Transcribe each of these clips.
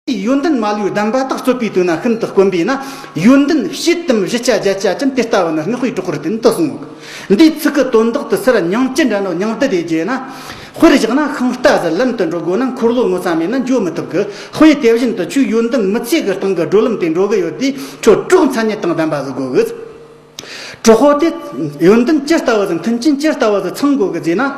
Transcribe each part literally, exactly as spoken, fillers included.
ཡོན་ཏན་མ་ལུས་ལྡན་པ་དག་རྩོད་པའི་དུས་ན་ཤིན་ཏུ་དཀོན་པས་ན། ཡོན་ཏན་བྱེད་དམ་བཞི་ཆ་བརྒྱད་ཆ་ཅན་དེ་ལྟ་བུ་ནི་སྔགས་པའི་གྲོགས་པོར་བསྟེན་དུ་གསུངས། འདིའི་ཚིག་གི་དོན་དག་དེ་སར་མྱང་ཅི་འདྲ་ནོ་མྱང་དུ་དེ་བརྗེད་ན། དཔེར་བཞག་ན་ཤིང་རྟ་ཟིག་ལམ་དུ་འགྲོ་དགོས་ན་འཁོར་ལོ་ངོ་ཚ་མེད་ན་འགྱོ་མི་ཐུབ་གི། དཔེ་དེ་བཞིན་དུ་ཆོས་ཡོན་ཏན་མི་ཚེ་གི་སྟེང་གི་བགྲོད་ལམ་དེ་འགྲོ་གི་ཡོད་དུས་ཁྱོད་གྲོགས་མཚན་ཉིད་དང་ལྡན་པ་ཟིག་དགོས་གི། གྲོགས་པོ་དེ་ཡོན་ཏན་ཇི་ལྟ་བུ་ཟིག་མཐུན་རྐྱེན་ཇི་ལྟ་བུ་ཟིག་ཚང་དགོས་གི་ཟེར་ན།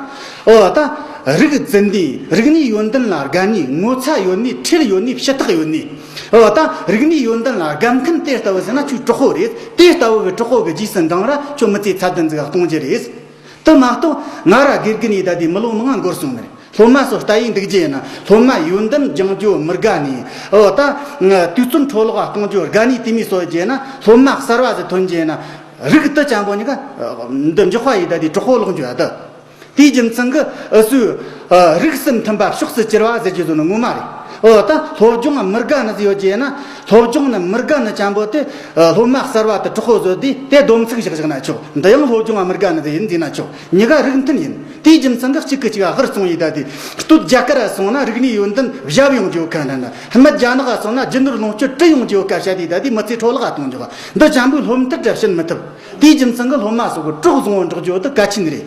འོ་ད་རིགས་རྫུན་དེ་རིག་གནས་ཡོན་ཏན་ལ་དགའ་ནི་ངོ་ཚ་ཡོད་ནི་ཁྲེལ་ཡོད་ནི་ཕྱི་ཐག་ཡོད་ནི། འོ་ད་རིག་གནས་ཡོན་ཏན་ལ་དགའ་མཁན་དེ་ལྟ་བུ་ཟེར་ན་ཁྱོད་གྲོགས་པོ་རེད། དེ་ལྟ་བུ་གི་གྲོགས་པོ་གི་རྗེས་སུ་འབྲངས་ར་ཁྱོད་མི་ཚེ་ཚད་ལྡན་ཟིག་གཏོང་རྒྱུ་རེད། དེ་མ་གཏོགས་ང་ར་དགེ་རྒན་ཡིན་ད་དེ་མི་ལོ་མང་ང་འགོར་སོང་ནི་རེད། སློབ་མ་སོ་ལྟ་ཡིན་འདུག་རྒྱུ་ཡིན་ན་སློབ་མ་ཡོན་ཏན་སྦྱང་རྒྱུ་མི་དགའ་ནི། འོ་ད་དུས་ཚོད་འཕྲོ་བརླག་གཏོང་རྒྱུ་དགའ་ནི་དེ་མི་སོ་རྒྱུ་ཡིན་ན་སློབ་མ་གསར་བ་ཟིག་ཐོན་རྒྱུ་ཡིན་ན་རིགས་དེ་ཅན་པོ་གཉིས་ཀ་འདི་འཇོག་པ་ཡིན་ད་དེ་གྲོགས་པོ་ལོག་འཇུ་ཡ་ད། དེའི་རྒྱུ་མཚན་གྱི་ཨུ་སུའི་རིགས་སུ་མཐུན་པ་ཕྱོགས་སུ་གྱུར་པ་ཟེར་རྒྱུ་ཟོ་ནི་ངོ་མ་རེད། འོ་ད་སློབ་སྦྱོང་མི་དགའ་ནི་ཟིག་ཡོད་རྒྱུ་ཡིན་ན་སློབ་སྦྱོང་ནི་མི་དགའ་ནི་ཅན་པོ་དེ་སློབ་མ་གསར་བ་དེ་གྲོགས་པོ་བཟོ་དུས་དེ་སྡོམ་ཚིག་བཞག་བཞག་ན་ཆོག་འདི་ཡང་སློབ་སྦྱོང་མི་དགའ་ནི་ཟིག་ཡིན་ཟེར་ན་ཆོག་གཉིས་ཀ་རིགས་མཐུན་ཡིན། དེའི་རྒྱུ་མཚན་གྱི་གཅིག་གིས་གཅིག་ག་ཧུར་སོང་ཡིན་ད་དེ། སྟོད་རྒྱ་གར་སོང་ན་རིག་གནས་ཡོན་ཏན་ཞབས་ཡོང་རྒྱུ་ཁ་འདྲ་ན་སྨད་རྒྱ་ནག་སོང་ན་རྒྱུ་ནོར་ལོངས་སྤྱོད་བྲིས་ཡོང་རྒྱུ་ཁ་བཤད་དེ་ད་དེ་མི་ཚེ་འཕྲོ་བརླག་གཏོང་རྒྱུ་འདི་ཅན་པོའི་སློབ་མཐར་ར་ཕྱིན་མི་ཐུབ། དེའི་རྒྱུ་མཚན་གྱི་སློབ་མ་སོགས་ཀྱི་གྲོགས་བཟང་བོ་འགྲོགས་རྒྱུ་དེ་གལ་ཆེན་རེད།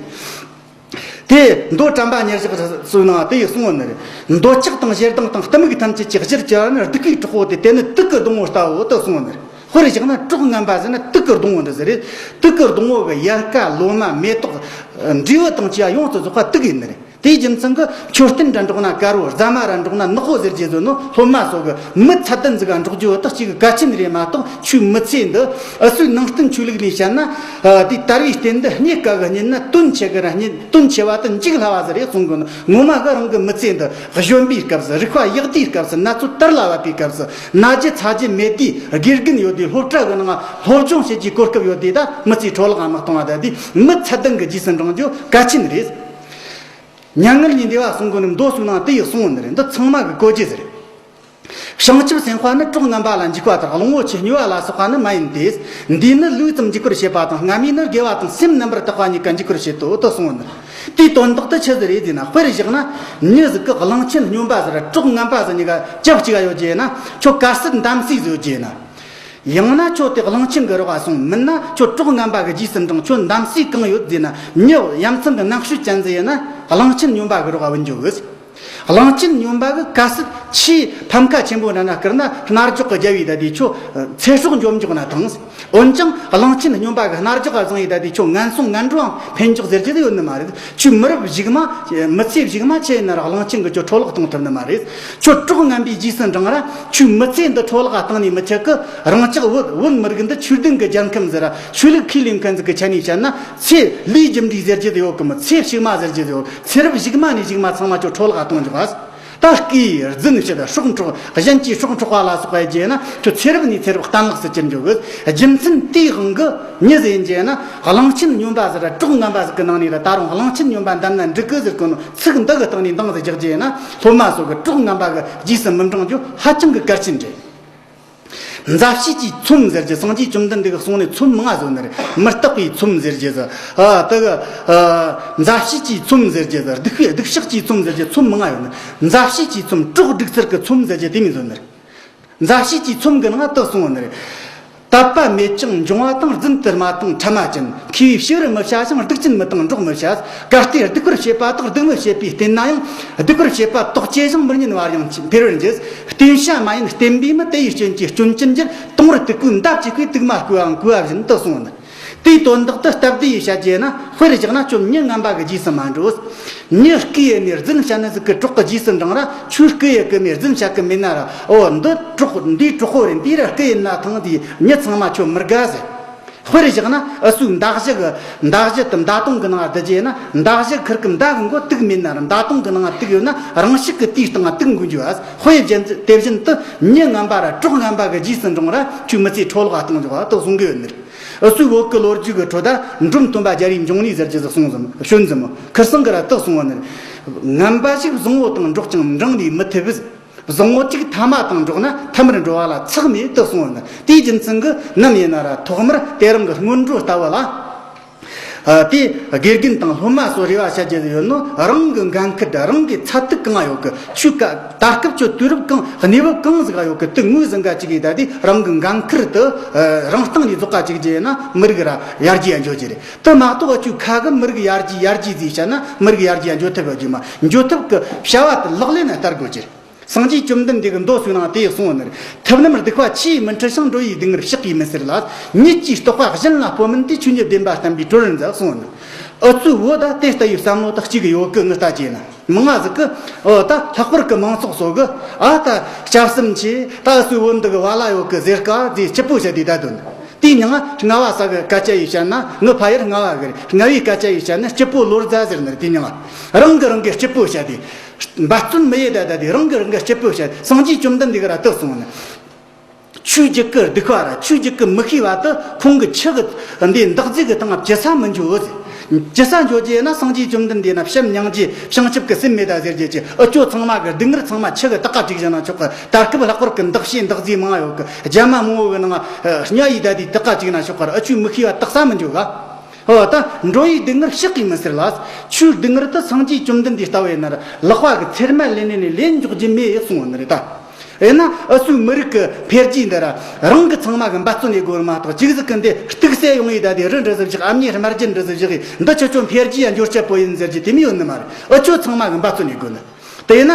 དེ་མདོ་དྲན་པ་ཉེར་བཞག་སོགས་ནང་དེ་ཡི་གསུང་བ་ནི་རེད། འདོད་ཆགས་དང་ཞེ་སྡང་དང་གཏི་མུག་ཐམས་ཅད་ཀྱི་གཞིར་གྱུར་ནི་སྡིག་པའི་གྲོགས་པོ་དེ། དེ་ནི་དུག་གི་སྡོང་བོ་ལྟ་བུ་དེ་གསུང་བ་ནི་རེད། དཔེར་བཞག་ན་གྲོགས་ངན་པ་ཟེར་ན་དུག་གི་སྡོང་བོ་འདི་ཟེར་རེད། དུག་གི་སྡོང་བོ་གི་ཡལ་ག་ལོ་མ་མེ་ཏོག་འབྲས་བུ་དང་བཅས་པ་ཡོངས་སུ་རྫོགས་པ་དུག་ཡིན་ནི་རེད། དེའི་རྒྱུ་མཚན་གྱི་མཆོད་རྟེན་འདྲ་འགྲོགས་ན་དཀར་བོ། རྫ་མ་ར་འགྲོགས་ན་ནག་པོ་ཟེར་རྒྱུ་ཟོ་ནོ་སློབ་མ་སོགས་ཀྱི་མི་ཚད་ལྡན་ཟིག་ག་འགྲོགས་རྒྱུ་དག་ཅིག་གི་གལ་ཆེན་རེད་མ་གཏོགས་ཆོས་མི་ཚེ་འདི་ཨུ་སུའི་ནང་བསྟན་ཆོས་ལུགས་ལས་བཤད་ན། དེ་དར་བའི་རྟེན་འདི་རྙེད་དཀའ་གི་རྙེད་ན་དོན་ཆེ་གི་ར་རྙེད། དོན་ཆེ་བ་དེ་འཇིག་སླ་བ་ཟིག་རེད་གསུང་གི་ནོ། ངོ་མ་གི་རང་གི་མི་ཚེ་འདི་གཞོན་པའི་སྐབས་སུ་རིག་པ་ཡག་དུས་སྐབས་སུ་ན་ཚོད་དར་ལ་བབས་པའི་སྐབས་སུ་ན་རྒྱུ་ཚ་རྒྱུ་མེད་དུས་དགེ་རྒན་ཡོད་དུས་སློབ་གྲྭ་གི་ནང་སློབ་སྦྱོང་བྱེད་རྒྱུའི་གོ་སྐབས་ཡོད་དུས་ད་མི་ཚེ་འཕྲོ་བརླག་མ་གཏོང་བ་ད་དེ་མི་ཚད་ལྡན་གི་རྗེས་སུ་འབྲང་རྒྱུ་གལ་ཆེན་རེད། མྱ་ངན་ལས་འདས་པ་གསུང་གི་ནི་མདོ་གསུང་ནང་དེ་ཡི་གསུང་ནི་རེད། འདི་ཚང་མ་གི་གོ་རྒྱུ་ཟེར། བྱང་ཆུབ་སེམས་དཔའ་ནི་གྲོགས་ངན་པ་ལ་འཇིགས་པ་དང་གླང་པོ་ཆེ་སྨྱོ་བ་ལ་སོགས་པ་ནི་མ་ཡིན་ཏེ། འདིས་ནི་ལུས་ཙམ་འཇིགས་པར་བྱེད་པ་དང་སྔ་མས་ནི་དགེ་བ་དང་སེམས་རྣམ་པར་དག་པ་གཉིས་ཀ་འཇིགས་པར་བྱེད་དོ་དེ་གསུང་ནི། དེའི་དོན་དག་དེ་ཆི་ཟིག་རེད་ཟེར་ན། དཔེར་བཞག་ན་མྱི་ཟིག་གི་གླང་ཆེན་སྨྱོན་པ་ཟེར་གྲོགས་ངན་པ་ཟེར་གཉིས་ཀ་ཅབ་གཅིག་ག་ཡོད་རྒྱུ་ཡིན་ན་ཁྱོད་དཀའ་སེལ་འདམ་སེལ་ཟིག་ཡོད་རྒྱུ་ཡིན་ན། ཡང་ན་ཁྱོད་དེ་གླང་ཆེན་གི་རོགས་ལ་སོང་། མིན་ན་ཁྱོད་གྲོགས་ངན་པ་གི་རྗེས་སུ་འབྲང་། ཁྱོད་འདམ་སེལ་གང་ཡོད་ཟེར་ན། མྱི་ཡ་མཚན་གི་རྣམ་ཤེས་ཅན་ཟིག་ཡིན་ན་གླང་ཆེན་སྨྱོན་པ་གི་རོགས་ལ་བུད་འགྱོ་གི། གླང་ཆེན་སྨྱོན་པ་གི་དཀའ་སེལ་ཆེས་ཕམ་ཁ་ཆེན་པོ་འདྲ་ན་བསྐུར་ན་རྣ་ཅོག་གི་རྒྱལ་བའི་ད་དེ་ཁྱོད་ཚེ་སྲོག་འཇོམས་འཇོག་ན་ཐང་། འོན་ཀྱང་གླང་ཆེན་སྨྱོན་པ་གི་རྣ་ཅོག་ག་བཟུང་ཡི་ད་དེ་ཁྱོད་ངན་སོང་ངན་འགྲོའང་འཕེན་འཇོག་ཟེར་རྒྱུ་དེ་ཡོད་ནི་མ་རེད། ཁྱོད་མི་རབས་གཞུག་མ་མི་ཚེ་གཞུག་མ་ཆི་ཡིན་ན་ར་གླང་ཆེན་གི་ཁྱོད་འཕྲོ་བརླག་གཏོང་ཐུབ་ནི་མ་རེད། ཁྱོད་གྲོགས་ངན་པའི་རྗེས་སུ་འབྲང་ར་ཁྱོད་མི་ཚེ་འདི་འཕྲོ་བརླག་བཏང་ནི་མི་ཆད་གི། རང་ཅག་བོད་བོད་མི་རིགས་འདི་ཆོས་ལྡན་གི་རྒྱལ་ཁམས་ཟེར་ར་ཆོས་ལུགས་ཁས་ལེན་མཁན་ཟིག་གི་ཆ་ནས་བཤད་ན་ཚེ་ལས་རྒྱུ་འབྲས་ཟེར་རྒྱུ་དེ་ཡོད་གི་མོ། ཚེ་ཕྱི་མ་ཟེར་རྒྱུ་དེ་ཡོད། ཚེ་རབས་གཞུག་མ་ནས་གཞུག་མ་ཚང་མ་ཁྱོད་འཕྲོ་བརླག་གཏོང་འཇོག་ག། ད་རྐུ་ཡི་རྫུན་བཤད་སྲོག་འཕྲོག་གཞན་གྱི་སྲོག་འཕྲོག་པ་ལ་སོགས་པ་བྱས་ན་ཁྱོད་ཚེ་རབས་ནས་ཚེ་རབས་གཏན་བརླག་སུ་གྱུར་འགྱོ་གི། རྒྱུ་མཚན་དེའི་དབང་གིས་མྱི་ཟིག་ཡིན་རྒྱུ་ན་གླང་ཆེན་སྨྱོན་པ་ཟེར་གྲོགས་ངན་པ་ཟིག་གི་ནང་ནས་ར་ད་རུང་གླང་ཆེན་སྨྱོན་པ་འདམ་ན་འགྲིག་གི་ཟེར་གོ་ནོ། ཚིག་འདི་གི་སྟེང་ནས་འདང་ཟིག་རྒྱག་རྒྱུ་ཡིན་ན་སློབ་མ་སོགས་ཀྱི་གྲོགས་ངན་པ་གི་རྗེས་སུ་མི་འབྲང་རྒྱུ་ཧ་ཅང་གི་གལ་ཆེན་རེད། མཛའ་བཤེས་ཀྱི་ཚོམས་ཟེར་རྒྱུ། སངས་རྒྱས་བཅོམ་ལྡན་འདས་ཀྱི་གསུང་ནས་ཚོམས་མང་ང་བཟོ་ནི་རེད། མི་རྟག་པའི་ཚོམས་ཟེར་རྒྱུ་ཟེར། ཨ་དེ་གི་ཨ་མཛའ་བཤེས་ཀྱི་ཚོམས་ཟེར་རྒྱུ་ཟེར། སྡིག་པའི་སྡིག་བཤགས་ཀྱི་ཚོམས་ཟེར་རྒྱུ། ཚོམས་མང་ང་ཡོད་ནི། མཛའ་བཤེས་ཀྱི་ཚོམས། གྲོགས་སྒྲིག་ཚུལ་གྱི་ཚོམས་ཟེར་རྒྱུ་དེ་མོ་བཟོ་ནི་རེད། མཛའ་བཤེས་ཀྱི་ཚོམས་གི་ནང་དུ་གསུངས་ནི་རེད། དད་པ་མེད་ཅིང་འབྱུང་བ་དང་རྫུན་དུ་སྨྲ་དང་ཕྲ་མ་ཅན། མཁས་པས་ཞི་བར་མི་བྱ་ཞིང་། སྡིག་ཅན་མི་དང་འགྲོགས་མི་བྱ། གལ་ཏེ་སྡིག་པར་བྱེད་པ་དག་སྡིག་མི་བྱེད་པས་བསྟེན་ན་ཡང་། སྡིག་པར་བྱེད་པ་དོགས་བཅད་ཅིང་མི་ཉན་པར་ཡང་འཕེལ་བར་འགྱུར། བསྟེན་བྱ་མ་ཡིན་བསྟེན་པའི་མི། དེ་ཡི་སྐྱོན་གྱིས་སྐྱོན་ཅན་གྱུར། དུང་བར་དུག་གོས་འདབ་ཀྱིས་བརྐོས། དུག་མ་བརྐོ་བའང་བརྐོ་བ་བཞིན་དུ་གསུངས་ནི། དེའི་དོན་དག་དེ་སྟབས་བདེ་ཡིས་བཤད་རྒྱུ་ན། དཔེར་བཞག་ན་ཁྱོད་མྱི་ངན་པ་གི་རྗེས་སུ་མ་འགྲོ། མྱི་རྐུ་ཡས་ནས་རྫུན་བཤད་ནི་ཟིག་གི་གྲོགས་ཀྱི་རྗེས་སུ་འབྲང་ར་ཁྱོད་རྐུ་ཡས་གི་མེད། རྫུན་བཤད་གི་མེད་ན་ར། འོ་འདི་གྲོགས་འདིའི་གྲོགས་པོ་རེད། འདིའི་ར་རྐུ་ཡིན་ན་ཐང་། དེ་མྱི་ཚང་མ་ཁྱོད་མི་དགའ་ཟེར། དཔེར་བཞག་ན་ཨུ་སུའི་མདའ་གཞུ་གི་མདའ་གཞུ་དེ་མདའ་དོང་གི་ནང་བསྡུ་རྒྱུ་ཡིན་ན། མདའ་གཞུ་ཁུར་གི་མདའ་གི་མགོ་དུག་མེད་ན་ར་མདའ་དོང་གི་ནང་དུག་ཡོད་ན་རང་ཤུགས་གི་དེའི་སྟེང་དུག་འགོ་འགྱུར་བ། དཔེ་བཞིན་དེ་བཞིན་དུ་མྱི་ངན་པ་ར་གྲོགས་ངན་པ་གི་རྗེས་སུ་འབྲང་ར་ཁྱོད་མི་ཚེ་འཕྲོ་བརླག་གཏོང་འཇོག་པ་དེ་གསུང་གི་ཡོད་ནི་རེད། ཨུ་སུའི་བོད་ཀྱི་ལོ་རྒྱུས་ཀྱི་ཁྲོད་ད་འབྲོམ་སྟོན་པ་རྒྱལ་བའི་འབྱུང་གནས་ཟེར་རྒྱུ་ཟིག་གསུངས་ཟིན། བྱོན་ཟིན་མོ། ཁིར་སང་གི་ར་དེ་གསུངས་པ་ནི། ངན་པ་ཞིག་བཟང་བོ་དང་འགྲོགས་ཀྱང་འབྲང་ནས་མི་ཐེབས། བཟང་བོ་གཅིག་ཐ་མ་དང་འགྲོགས་ན་ཐ་མར་འགྲོ་བ་ལ་ཚེགས་མེད་དུ་གསུངས་པ་ནི། དེའི་རྒྱུ་མཚན་གྱིས་ནམ་ཡིན་ན་ར་ཐོག་མར་དེ་རང་གི་སྔོན་འགྲོ་ལྟ་བུ་ལ། ཨ། དེ་དགེ་རྒན་དང་སློབ་མ་སོགས་རེ་བ་བྱ་རྒྱུ་ཡོད་ནོ། རང་གི་འགན་ཁུར་དང་རང་གི་ཚད་ཐིག་གང་ཡོད་གི། ཆོས་ག་ད་སྐབས་ཁྱོད་དུས་རབས་གང་གནས་བབ་གང་ཟིག་ཡོད་གི། དེ་ངོས་ཟིན་ག་ཅིག་གིས་ད་དེ་རང་གི་འགན་ཁུར་དེ་རང་སྟེང་ནས་རྫོགས་ག་ཅིག་རྒྱུ་ཡིན་ན། མི་རིགས་ར་ཡར་རྒྱས་ཡ་འགྱོ་རྒྱུ་རེད། དེ་མ་གཏོགས་ཨ་ཆོས་ཁ་གི་མི་རིགས་ཡར་རྒྱས་ཡར་རྒྱས་ཟེར་བཤད་ན། མི་རིགས་ཡར་རྒྱས་ཡ་འགྱོ་ཐུབ་ཡོད་རྒྱུ་མ་འགྱོ་ཐུབ་གི། བྱ་བ་དེ་ལག་ལེན་ན་བསྟར་དགོས་རྒྱུ་རེད། སངས་རྒྱས་བཅོམ་ལྡན་འདས་ཀྱི་མདོ་གསུངས་ནང་དེ་ཡི་གསུངས་ནི་རེད། ཐབས་རྣམས་སྡིག་པ་ཆུ་ཡིས་མི་འཁྲུ་ཞིང་། འགྲོ་ཡི་སྡུག་བསྔལ་ཕྱག་གིས་མི་སེལ་ལ། ཉིད་ཀྱིས་རྟོགས་པ་གཞན་ལ་སྤོ་མིན་དེ། ཆོས་ཉིད་བདེན་པ་བསྟན་པའི་གྲོལ་མཛད་གསུངས་ནི། ཨུ་ཚོའི་བོད་ད་དེ་ལྟ་བུའི་བསམ་བློ་དག་གཅིག་གི་ཡོད་གི། ངི་ལྟ་བྱས་ན་མང་ང་ཟིག་གི། ཨོ་ད་ལྷག་པར་གི་མང་ཚོགས་སོགས་གི། ཨ་ད་སྐྱབས་སེམས་ཆེ། ད་ཨུ་ཚོའི་བོད་འདི་གི་བ་ལ་ཡོད་གི་ཟེར་ག་ཟེ་སྐྱིད་པོ་བྱ་དེ་ད་དོན། དེའི་མྱིང་ང་རྔ་བ་ཟ་གི་སྐད་ཆ་ཡིས་བཤད་ན། ངི་ཕ་ཡུལ་རྔ་བ་གི་རེད། རྔ་བའི་སྐད་ཆ་ཡིས་བཤད་ན་སྐྱིད་པོ་ལོ་ཟླ་ཟེར་ནི་རེད། དེའི་མྱིང་ང་རང་གི་རང་གི་སྐྱིད་པོ་བྱ་དེ། འབད་བརྩོན་མི་ཡེ་ད་ད་དེ་རང་གི་རང་གི་སྐྱིད་པོ་བྱ། སངས་རྒྱས་བཅོམ་ལྡན་འདས་གི་ར་དེ་གསུངས་ནི། ཆོས་རྒྱུད་ཀྱི་སྡིག་པ་ར་ཆོས་རྒྱུད་ཀྱི་མི་ཤེས་པ་དེ་ཁོང་གི་ཆུ་གི་འདི་འདག་རྫས་གི་སྟེང་ཇི་ས་མི་འཇོག་ཟེར། ཇི་ས་འཇོག་རྒྱུ་ཡིན་ན། སངས་རྒྱས་བཅོམ་ལྡན་འདས་ན་བྱམས་སྙིང་རྗེ་བྱང་ཆུབ་ཀྱི་སེམས་མེད་ད་ཟེར་རྒྱུ་ཅི། ཨུ་ཅོ་ཚང་མ་གི་སྡུག་བསྔལ་ཚང་མ་ཆུ་གི་དག་ག་བཅུག་བཞག་ན་ཆོག་གི། ད་སྐབས་ལྷག་པར་གི་འདག་ཤེས་འདག་རྫས་མང་ཡོད་གི། རྒྱ་མ་མང་བོ་གི་ནང་ང་ཉ་ཡི་ད་དེ་དག་ག་བཅུག་ན་ཆོག་གི། ཨུ་ཅོའི་མི་ཤེས་པ་དག་ས་མི་འཇོག་ག། ཨོ་ད་འགྲོ་ཡི་སྡུག་བསྔལ་ཕྱག་གིས་མི་སེལ་ལ། ཆོས་སྡུག་བསྔལ་དེ་སངས་རྒྱས་བཅོམ་ལྡན་འདས་ལྟ་བུ་ཡིན་ན་ར་ལག་པ་གི་ཚེར་མ་ལེན་ནས་ནས་ལེན་འཇོག་རྒྱུ་མེད་གསུངས་ནི་རེད་ད། ཡིན་ན་ཨུ་ཚོའི་མི་རིགས་ཀྱི་འཕེལ་རྒྱས་འདི་ར་རང་གི་ཚང་མ་གི་འབད་བརྩོན་ཡེད་དགོས་མ་གཏོགས། ཅིག་ཟིག་གི་འདི་གཏུག་སེ་ཡོང་ཡི་ད་དེ་རི་འདྲ་ཟིག་བཞག་ཨ་མྱེས་རྨ་རྒྱུད་འདྲ་ཟིག་བཞག་གི་འདི་ཆོ་ཆོ་འཕེལ་རྒྱས་ཡ་འགྱུར་ཆ་པོ་ཡིན་ཟེར་རྒྱུ་དེ་མི་ཡོད་ནི་མ་རེད། ཨུ་ཆོ་ཚང་མ་གི་འབད་བརྩོན་ཡེད་དགོས་ནི། དེ་ཡིན་ན་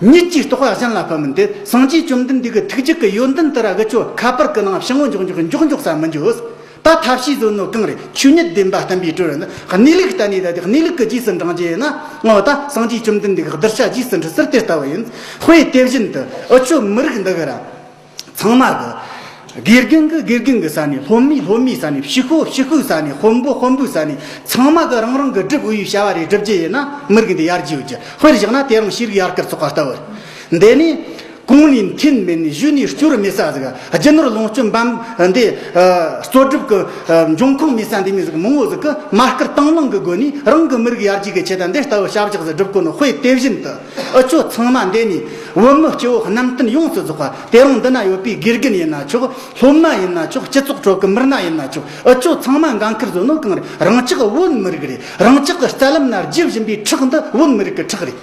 ཉིད་ཀྱིས་རྟོགས་པ་གཞན་ལ་སྤོ་མིན་དེ། སངས་རྒྱས་བཅོམ་ལྡན་འདས་ཀྱི་ཐུགས་རྒྱུད་ཀྱི་ཡོན་ཏན་དེ་ར་གི་ཆོ་ཁ་པར་གི་ནང་བྱང་བོ་འཇོག་འཇོག་འཇོག་འཇོག་ས་མི་འཇོག་ད་ཐབས་ཤེས་བཟོ་ནོ་གང་རེད། ཆོས་ཉིད་བདེན་པ་བསྟན་པའི་གྲོལ་ནི། གནས་ལུགས་བསྟན་ནས་ད་དེ་གནས་ལུགས་ཀྱི་རྗེས་སུ་འབྲང་རྒྱུ་ཡིན་ན། ངོ་ད་སངས་རྒྱས་བཅོམ་ལྡན་འདས་ཀྱི་གདུལ་བྱ་རྗེས་སུ་འགྲོ་ཟེར་དེ་ལྟ་བུ་ཡིན། དཔེ་དེ་བཞིན་དུ་ཨུ་ཆོ་མི་རིགས་འདི་གི་ར་ཚང་མ་གི་དགེ་རྒན་གི་དགེ་རྒན་གི་ས་ནས། སློབ་མའི་སློབ་མའི་ས་ནས། ཕྱུག་པོ་ཕྱུག་པོའི་ས་ནས། དཔོན་པོ་དཔོན་པོའི་ས་ནས། ཚང་མ་གི་རང་རང་གི་སྒྲུབ་འོས་པའི་བྱ་བ་རེ་བསྒྲུབ་རྒྱུ་ཡིན་ན། མི་རིགས་འདི་ཡར་རྒྱས་ཡོད་རྒྱུ། དཔེར་བཞག་ན་དེ་རིང་ཤེས་རིག་ཡར་སྐུལ་ཚོགས་པ་ལྟ་བུ་རེད། འདི་ནས། གོང་ནས་འཐེན་མེད་ནས། གཞུག་ནས་སྐྱོར་མེད་ས་ཟིག་རྒྱུ་ནོར་ལོངས་སྤྱོད་འབམ་འདི། ཨ། གཙོ་སྒྲུབ་ཀྱི། ཨ། འབྱུང་ཁུངས་མེད་ས་འདི་མོ་ཟིག་མང་བོ་ཟིག་གི་མ་བསྐུལ་དང་བླངས་ཀྱི་སྒོ་ནས་རང་གི་མི་རིགས་ཡར་རྒྱས་ཀྱི་ཆེད་དུ་འདི་ལྟ་བུ་བྱ་བཞག་ཟིག་སྒྲུབ་དགོས་ནོ། དཔེ་དེ་བཞིན་དུ་ཨུ་ཆོ་ཚང་མ་འདི་ནས་བོད་མི་སྐྱེ་བོ་རྣམ་བསྟན་ཡོངས་སུ་རྫོགས་པ། དེ་རིང་འདི་ན་ཡོད་པའི་དགེ་རྒན་ཡིན་ན་ཆོག་སློབ་མ་ཡིན་ན་ཆོག་སྤྱི་ཚོགས་ཁྲོད་ཀྱི་མི་སྣ་ཡིན་ན་ཆོག་ཨུ་ཆོ་ཚང་མ་འགན་ཁུར་བཟོ་ནོ་གང་རེད། རང་ཅག་བོད་མི་རིགས་རེད། རང་ཅག་གི་རྩ་ལམ་ན་རྒྱུ་བཞིན་པའི་ཁྲག་འདི་བོད་མི་རིགས་ཀྱི་ཁྲག་རེད།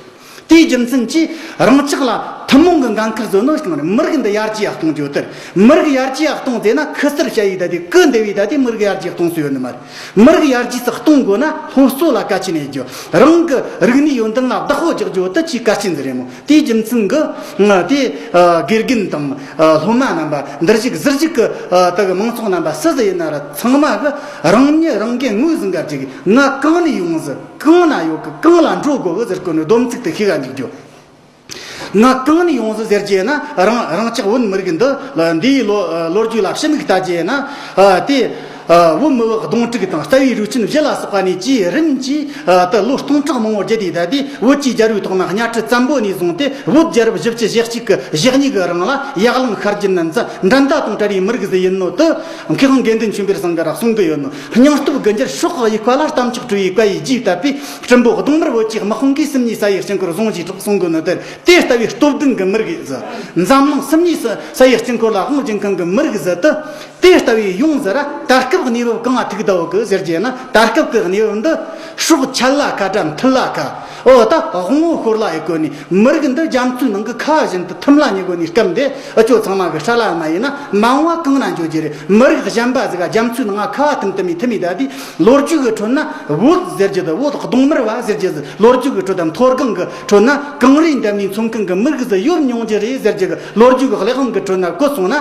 དེའི་རྒྱུ་མཚན་གྱིས་རང་ཅག་ལ་ཐུན་མོང་གི་འགན་ཁུར་བཟོ་ནོ་གང་རེད། མི་རིགས་འདི་ཡར་རྒྱས་ཡར་གཏོང་རྒྱུ་དེར། མི་རིགས་ཡར་རྒྱས་ཡར་གཏོང་ཟེར་ན་ཁུ་སིར་བྱ་ཡི་ད་དེ་ཀུན་བདེ་བའི་ད་དེ་མི་རིགས་ཡར་རྒྱས་གཏོང་སྲོལ་ཡོད་ནི་མ་རེད། མི་རིགས་ཡར་རྒྱས་སུ་གཏོང་དགོས་ན་སློབ་གསོ་ལ་གལ་ཆེན་ཡོད་རྒྱུ། རང་གི་རིག་གནས་ཡོན་ཏན་ལ་བདག་པོ་རྒྱག་རྒྱུ་དེ་ཆེས་གལ་ཆེན་ཟིག་རེད་མོ། དེའི་རྒྱུ་མཚན་གྱིས་ང་དེ། ཨ། དགེ་རྒན་དང་། ཨ། སློབ་མ་རྣམ་པ། འདིར་བཞུགས་གཟི་བརྗིད་ཀྱི། ཨ། དག་མང་ཚོགས་རྣམ་པ་སུ་ཟིག་ཡིན་ན་ར་ཚང་མ་གི་རང་ཉིད་རང་གི་ངོས་ཟིན་ག་བཅུག་ང་གང་ནས་ཡོང་ཟིག་གང་ན་ཡོད་གི། གང་ལ་འགྲོ་དགོས་གི་ཟེར་གོ་ནས་སྡོམ་ཚིག་དེ་ཤེས་ག་འཇུག་རྒྱུ། ང་གང་ནས་ཡོང་ཟིག་ཟེར་རྒྱུ་ན། རང་རང་ཅག་བོད་མི་རིགས་འདི་འདིའི་ལོ་ལོ་རྒྱུས་ལ་ཕྱི་མིག་ལྟ་རྒྱུ་ན། ཨ། དེ། ཨ། བོད་མི་བོད་གདོང་དྲུག་དང་རྩ་བའི་རིགས་ཆེན་བཞི་ལ་སོགས་པ་ནས་ཀྱིས་རིམ་གྱིས། ཨ། ད་ལོ་སྟོང་ཕྲག་མང་བོར་བརྒྱུད་དེ་ད་དེ་བོད་ཀྱི་རྒྱལ་པོའི་ཐོག་ན་གཉའ་ཁྲི་བཙན་པོ་ནས་བཟུང་སྟེ་བོད་རྒྱལ་རབས་བཞི་བཅུ་ཞེ་གཅིག་གི་ཞེ་གཉིས་ཀྱི་རིང་ལ་ཡར་ལངས་ཤར་རྒྱུ་ན་འཛ་འགྲན་ཟླ་དང་བྲལ་བའི་མི་རིགས་ཟིག་ཡིན་ནོ་དེ། མཁས་དབང་དགེ་འདུན་ཆོས་འཕེལ་ཚང་གིས་ར་གསུང་གི་ཡོད་ནོ། སྙིང་སྟོབས་ཀྱི་འགྱུར་ཤོག་གཡུག་པ་ལ་གཏམ་ལྕག་གྲུ་ཡི་བཀའ་ཡི་རྗེས་བཏབ་པའི་སྲིན་པོ་གདོང་དམར་བོད་ཀྱི་དམག་དཔུང་གིས་སུམ་གཉིས་ས་ཡི་དཀྱིལ་འཁོར་བཟུང་ཞེས་གྲོགས་གསུང་གི་ནོ་དེར། དེ་ལྟ་བུའི་སྟོབས་ལྡན་གྱི་མི་རིགས་ཟིག་འཛམ་གླིང་སུམ་གཉིས་ས་ས་ཡི་དཀྱིལ་འཁོར་ལ་དབང་བསྒྱིན་མཁན་གྱི་མི་རིགས་ཟིག་དེ། དེ་ལྟ་བུའི་ཡོངས་ཟེར་ར་ད་སྐབས་གནས་བབ་གང་ང་ཐུག་བསྡད་ཡོད་གི་ཟེར་རྒྱུ་ན། ད་སྐབས་ཀྱི་གནས་བབ་འདི་སྲོག་ཆད་ལ་ཁ་དགྲ་མཐུད་ལ་ཁ། ཨོ་ད་དབང་བོ་ཤོར་ལ་ཡི་གོ་ནི་མི་རིགས་འདི་རྒྱ་མཚོའི་ནང་གི་ཁ་བཞིན་དུ་ཐིམ་ལ་ཉེ་གོ་ནི་སྐབས་འདི། ཨ་ཅོ་ཚང་མ་གི་ཧྲ་ལ་མ་ཡིན་ན་མ་འོངས་པ་གང་ན་འགྱོ་རྒྱུ་རེད། མི་རིགས་གཞན་པ་ཟིག་ག་རྒྱ་མཚོའི་ནང་ཁ་ཐིམ་ཐིམ་མི་ཐིམ་མི་ད་དེ་ལོ་རྒྱུས་གི་ཁྲོད་ན་བོད་ཟེར་རྒྱུ་དེ། བོད་གདོང་དམར་བ་ཟེར་རྒྱུ་ཟིག་ལོ་རྒྱུས་གི་ཁྲོད་དང་མཐོ་སྒང་གི་ཁྲོད་ན་གངས་རིའི་འདབས་ནས་མཚོན་མཁན་གི་མི་རིགས་ཟིག་ཡོད་མྱོང་རྒྱུ་རེད་ཟེར་རྒྱུ་གི་ལོ་རྒྱུས་གི་ལེགས་དབང་གི་ཁྲོད་ན་བཀོད་སོང་ན།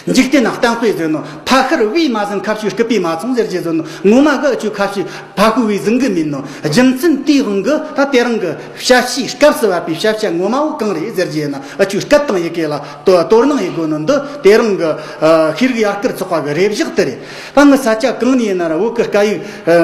འཇིག་རྟེན་ན་གཏམ་དཔེ་ཟེར་ནོ། ཕ་ཤུལ་བུས་མ་ཟིན་ཁ་ཤུལ་སྐུད་པས་མ་ཚོང་ཟེར་རྒྱུ་ཟེར་ནོ། ངོ་མ་གི་ཨ་ཅོ་ཁ་ཤུལ་ཕ་ཤུལ་བུས་ཟིན་གི་མིན་ནོ། རྒྱུ་མཚན་དེའི་དབང་གི་ད་དེ་རིང་གི་བྱ་བྱིའི་སྐབས་སུ་བབས་པའི་བྱ་བྱ་ངོ་མ་བོ་གང་རེད་ཟེར་རྒྱུ་ཡིན་ན། ཨ་ཅོ་སྐད་དང་ཡི་གེ་ལ་དོ་དོ་སྣང་ཡི་གོ་ནོ་འདི་དེ་རིང་གི་ཨ་ཤེས་རིག་ཡར་སྐུལ་ཚོགས་པ་གི་རེ་བཞག་དེ་རེད། ད་ངི་ས་ཆ་གང་ནས་ཡིན་ན་ར་བོད་གི་སྐད་ཡིག་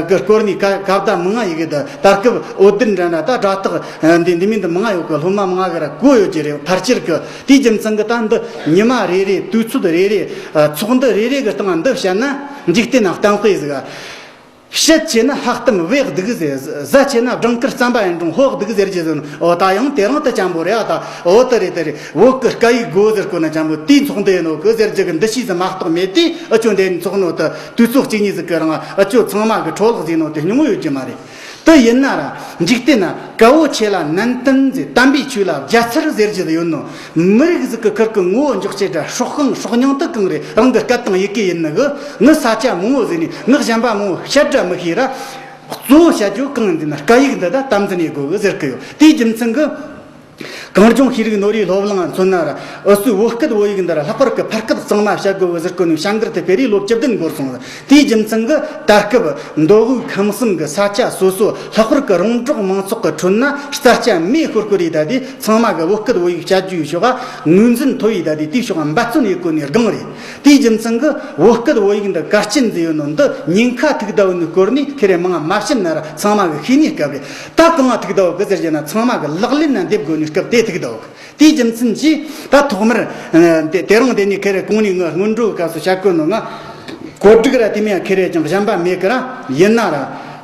གི་སྐོར་ནས་བཀའ་བཀའ་བརྡ་མང་ང་ཡི་གི་ད་ད་སྐབས་འོད་ལྡན་འདྲ་འདྲ་ད་དྲ་ཐག་འདི་འདི་མིན་འདི་མང་ང་ཡོད་གི། སློབ་མ་མང་ང་གི་ར་གོ་ཡོད་ཀྱི་རེད། ཕལ་ཆེར་གི། དེའི་རྒྱུ་མཚན་གྱིས་ད་འདི་ཉི་མ་རེ་རེ་དུས་ཚོད་རེ་རེ་ཨ་ཚོགས་འདུ་རེ་རེ་གི་སྟེང་འདི་བཤད་ན་འཇིག་རྟེན་ན་གཏམ་དཔེ་ཟིག་ག་ བཤད་ཆེ་ན་ལྷག་གཏམ་བས་སྡུག་ཟེར། ཟ་ཆེ་ན་སྦྲང་དཀར་རྩམ་པ་ཡིན་རུང་ཕོ་སྡུག་ཟེར་གྱི་ཟེར། འོ་ད་ཡང་དེ་རང་དུ་ཅན་པོ་རེད། ཨ་ད་འོ་དེ་རེད་དེ་རེད། བོད་ཀྱི་སྐད་ཡིག་དགོས་ཟེར་གོ་ན་ཅན་པོ་དེའི་ཚོགས་འདུ་ཡིན་ནོ་གི་ཟེར་རྒྱུ་གི་འདུ་ཤེས་ཟིག་མ་གཏོགས་མེད་དེ། ཨ་ཅོ་འདི་ཚོགས་ནོ་དུ་དུས་ཚོད་གཅིག་གཉིས་ཟིག་གི་རིང་ཨ་ཅོ་ཚང་མ་གི་འཕྲོ་བརླག་ཟིག་ནོ་དེ་སྙིང་བོ་ཡོད་ཀྱི་མ་རེད། དེ་ཡིན་ན་ར་འཇིག་རྟེན་ན་དཀའ་བོ་ཆེ་ལ་ནན་ཏན་ཟེར། དམ་པའི་ཆོས་ལ་རྒྱལ་ཚར་ཟེར་རྒྱུ་ཡོད་ནོ། མི་རིགས་ཟིག་གི་ཁུར་གི་ངོ་བོ་འཇོག་བྱེད་འདྲ་སྲོག་ཤིང་སྲོག་སྙིང་དུ་གང་རེད། རང་གི་སྐད་དང་ཡི་གེ་ཡིན་ནི་གི། ངི་ས་ཆ་མང་བོ་ཟིག་ནས་ངི་གཞན་པ་མང་བོ་བཤད་འདྲ་མི་ཤེས་ར། གཙོ་བོ་བཤད་རྒྱུ་གང་ཡིན་ན་སྐད་ཡིག་འདི་ད་དམ་འཛིན་ཡེད་དགོས་གི་ཟེར་གི་ཡོད། དེའི་རྒྱུ་མཚན་གི། གངས་ལྗོངས་ཤེས་རིག་ནོར་བུའི་སློབ་གླིང་མཚོན་ན་ར། འུ་ཚོའི་བོད་སྐད་བོད་ཡིག་འདི་ར་ལྷག་པར་གི་ཕ་སྐད་གཙང་མ་བཤད་དགོས་གི་ཟེར་གོ་ནས་བྱ་འགུལ་དེ་སྤེལ་རེས་ལོ་བཅུ་བདུན་འགོར་སོང་། དེའི་རྒྱུ་མཚན་གི་ད་སྐབས་མདོ་དབུས་ཁམས་གསུམ་གི་ས་ཆ་སོ་སོ་ལྷག་པར་གི་རོང་འབྲོག་མང་ཚོགས་གི་ཁྲོད་ན་རྩྭ་སྐྱ་མེ་ཤོར་སྐོར་ཡིན་ད་དེ། ཚང་མ་གི་བོད་སྐད་བོད་ཡིག་བཤད་རྒྱུའི་ཕྱོགས་ལ་ངོས་འཛིན་མཐོ་ཡིན་ད་དེ། དེའི་ཕྱོགས་ལ་འབད་བརྩོན་ཡེད་གོ་ནས་སྒང་རེད། དེའི་རྒྱུ་མཚན་གི་བོད་སྐད་བོད་ཡིག་འདི་གལ་ཆེན་ཟིག་ཡོད་ནོ་འདི་ཉེན་ཁ་ཐུག་ད་བོ་ནི་སྐོར་ནས་ཁེ་རེ་མང་མ་བཤད་ན་ར་ཚང་མ་གི་ཤེས་ནི་སྐབས་རེད། ད་གང་ང་ཐུག་ད་བོ་གི་ཟེར་རྒྱུ་ན་ཚང་མ་གི་ལག་ལེན་ན་འདེབས་དགོས་ནི་སྐབས་དེ་ཐུག་ད་བོ། དེའི་རྒྱུ་མཚན་གྱིས་ད་ཐོག་མར་ཨ་དེ་དེ་རིང་དེ་ནས་ཁེ་རེ་གོང་ནས་ངི་སྔོན་འགྲོ་གི་སྐབས་སུ་བཤད་གོ་ནོ་ང་གོ་སྒྲིག་ར་དེ་མིན་ཁེ་རེ་ཅང་གཞན་པ་མེད་གི་ར། ཡིན་ན་ར་